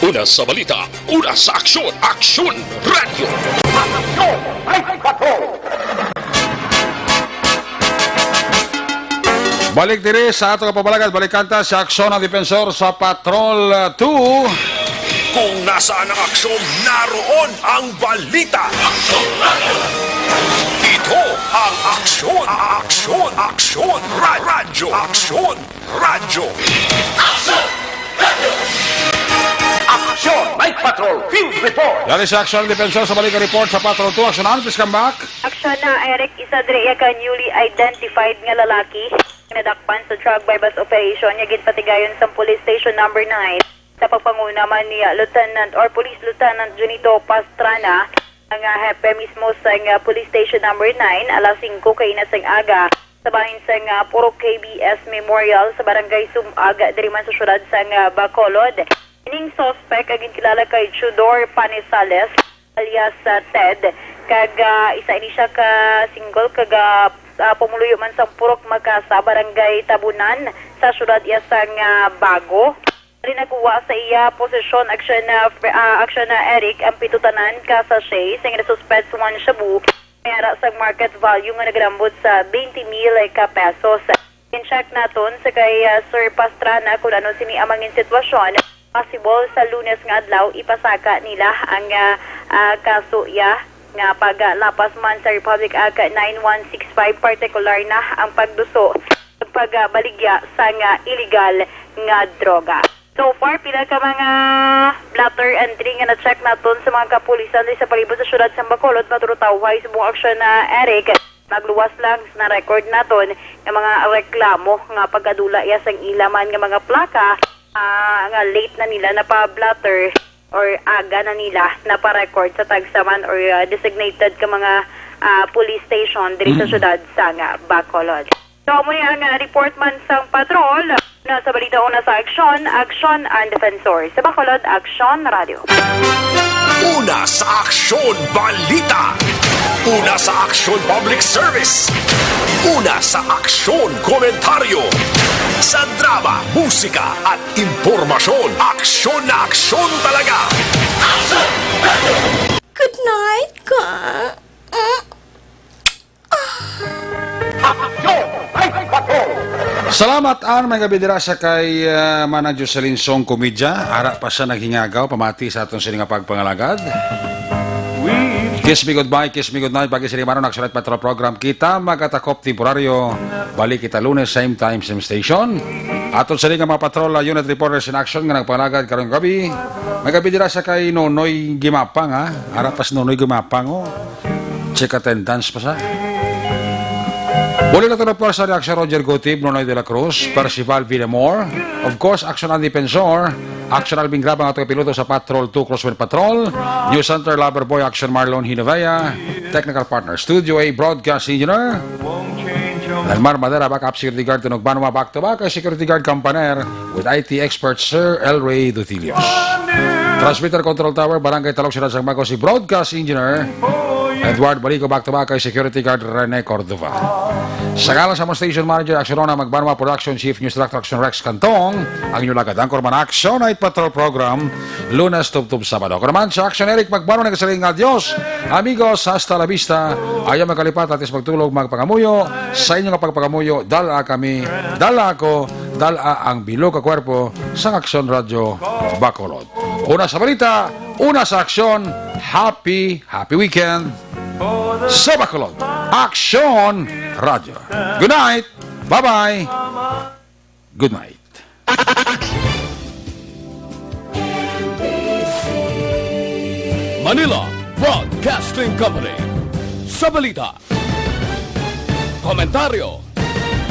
Una sa balita, una sa aksyon, Aksyon Radyo. Aksyon Night Patrol! Balik diri sa ato nga pamalagat, balikan ta si Aksyon ang Depensor sa Patrol two. Kung nasaan ang aksyon, naroon ang balita. Aksyon Radyo. Ito ang Aksyon, Aksyon, Aksyon Ra-, Radyo, Aksyon Radyo. Aksyon Night Patrol Field Report. Yari si Aksyon Depensor sa balik report sa Patrol two. Aksyon, please come back. Aksyon na, Eric, isa diri iya ka newly identified nga lalaki nga nadakpan sa drug buy-bust operation nga ginpatigayon sa Police Station Number nine. Sa pagpanguna man ni, ah, Lieutenant or Police Lieutenant Junito Pastrana, ang, ah, hepe mismo sang, ah, Police Station Number nine, alas singko kaina sang aga, sa bahin sang, ah, Purok K B S Memorial sa Barangay Sumag, diri man sa siyudad sang, ah, Bacolod. Ining suspect ang ginkilala kay Judor Panisales, alias, ah, Ted, kag, ah, isa ini siya ka single kag, ah, ah, pumuluyo man sang Purok Magkasa, Barangay Tabunan, sa siyudad iya sang, ah, Bago. Diri nakuha sa iya posesyon, aksyon na, ah, aksyon na, Eric, ang pito tanan ka sachet sing nasuspet sa one shabu, may ara sang market value nga nagalambot sa twenty mil ka pesos. In-check naton sa kay, ah, Sir Pastrana kung ano sini ang mangin sitwasyon. Possible sa Lunes nga adlaw ipasaka nila ang, ah, ah, kaso iya nga paglapas man sa Republic Act nine one six five, partikular na ang pagduso ug pagbaligya sang illegal nga droga. So far, pila ka mga blotter entry nga na-check naton sa mga kapulisan diri sa palibot sa siyudad sa Bacolod, matulotawhay subong aksyon na, Eric. Magluwas lang sa na-record naton nga mga reklamo nga pagkadula iya sang ila man nga mga plaka, ah, nga late na nila napa-blotter or aga na nila napa-record sa tagsa man or, ah, designated ka mga, ah, police station diri sa Mm. siyudad sang Bacolod. So, amo ni ang, ah, report man sang patrol. Una sa balita, una sa aksyon, Aksyon ang Defensor. Sa Bacolod, Aksyon Radio. Una sa aksyon, balita. Una sa aksyon public service. Una sa aksyon komentaryo. Sa drama, musika at impormasyon. Aksyon na aksyon talaga. Good night, ka. Salamat, Ann. May gabi dira sa kay ah, Manang Jocelyn Song Komedya. Ara pa siya naghingagaw pamati sa aton sini nga pagpangalagad. Kiss Me Goodbye, Kiss Me Goodnight, pagi sini maron Action Night Patrol Program. Kita magatakop temporaryo. Balik kita Lunes, same time, same station. Aton sini nga mga patrol ah, unit reporters in action nga nagpangalagad karong gabi. May gabi dira sa kay Nonoy Gimapang, ha. Ara pa si Nonoy Gimapang, oh. Check attendance pa sa. Muli na ito na po sa reaksyon Roger Gutib, Nonoy de la Cruz, Percival Villamor, of course, Action Andy Pensor, Action Alvin Grab ang ato piloto sa Patrol two Crosswind Patrol, News Center Lover Boy, Action Marlon Hinovea, Technical Partner, Studio A, Broadcast Engineer, Elmar Madera, Backup Security Guard, Tunog Banwa, Back to Back, Security Guard Campaner, with I T expert Sir El Rey Dutilios. Transmitter Control Tower, Barangay Talog, Siyudad sang Bago, si Broadcast Engineer Edward Balico, Back to Back kay Security Guard Rene Cordova. Sa ngalan sa mga station manager, Action Rona Magbanwa, Production Chief, News Director, Action Rex Cantong, ang inyong lagad, Anchorman, Action Night Patrol Program, Lunes tubtob Sabado. Ako naman sa Action Eric Magbanwa, nagasiling nga, "Adios, amigos, hasta la vista." Ayaw magkalipat, atis magtulog, magpangamuyo. Sa inyo nga pagpangamuyo, dala kami, dala ako, dala ang bilog ka kwerpo sa Action Radio Bacolod. Una sa balita, una sa aksyon, happy, happy weekend sa Bacolod. Action Radio. Good night. Bye-bye. Good night. Manila Broadcasting Company. Sa balita, komentaryo,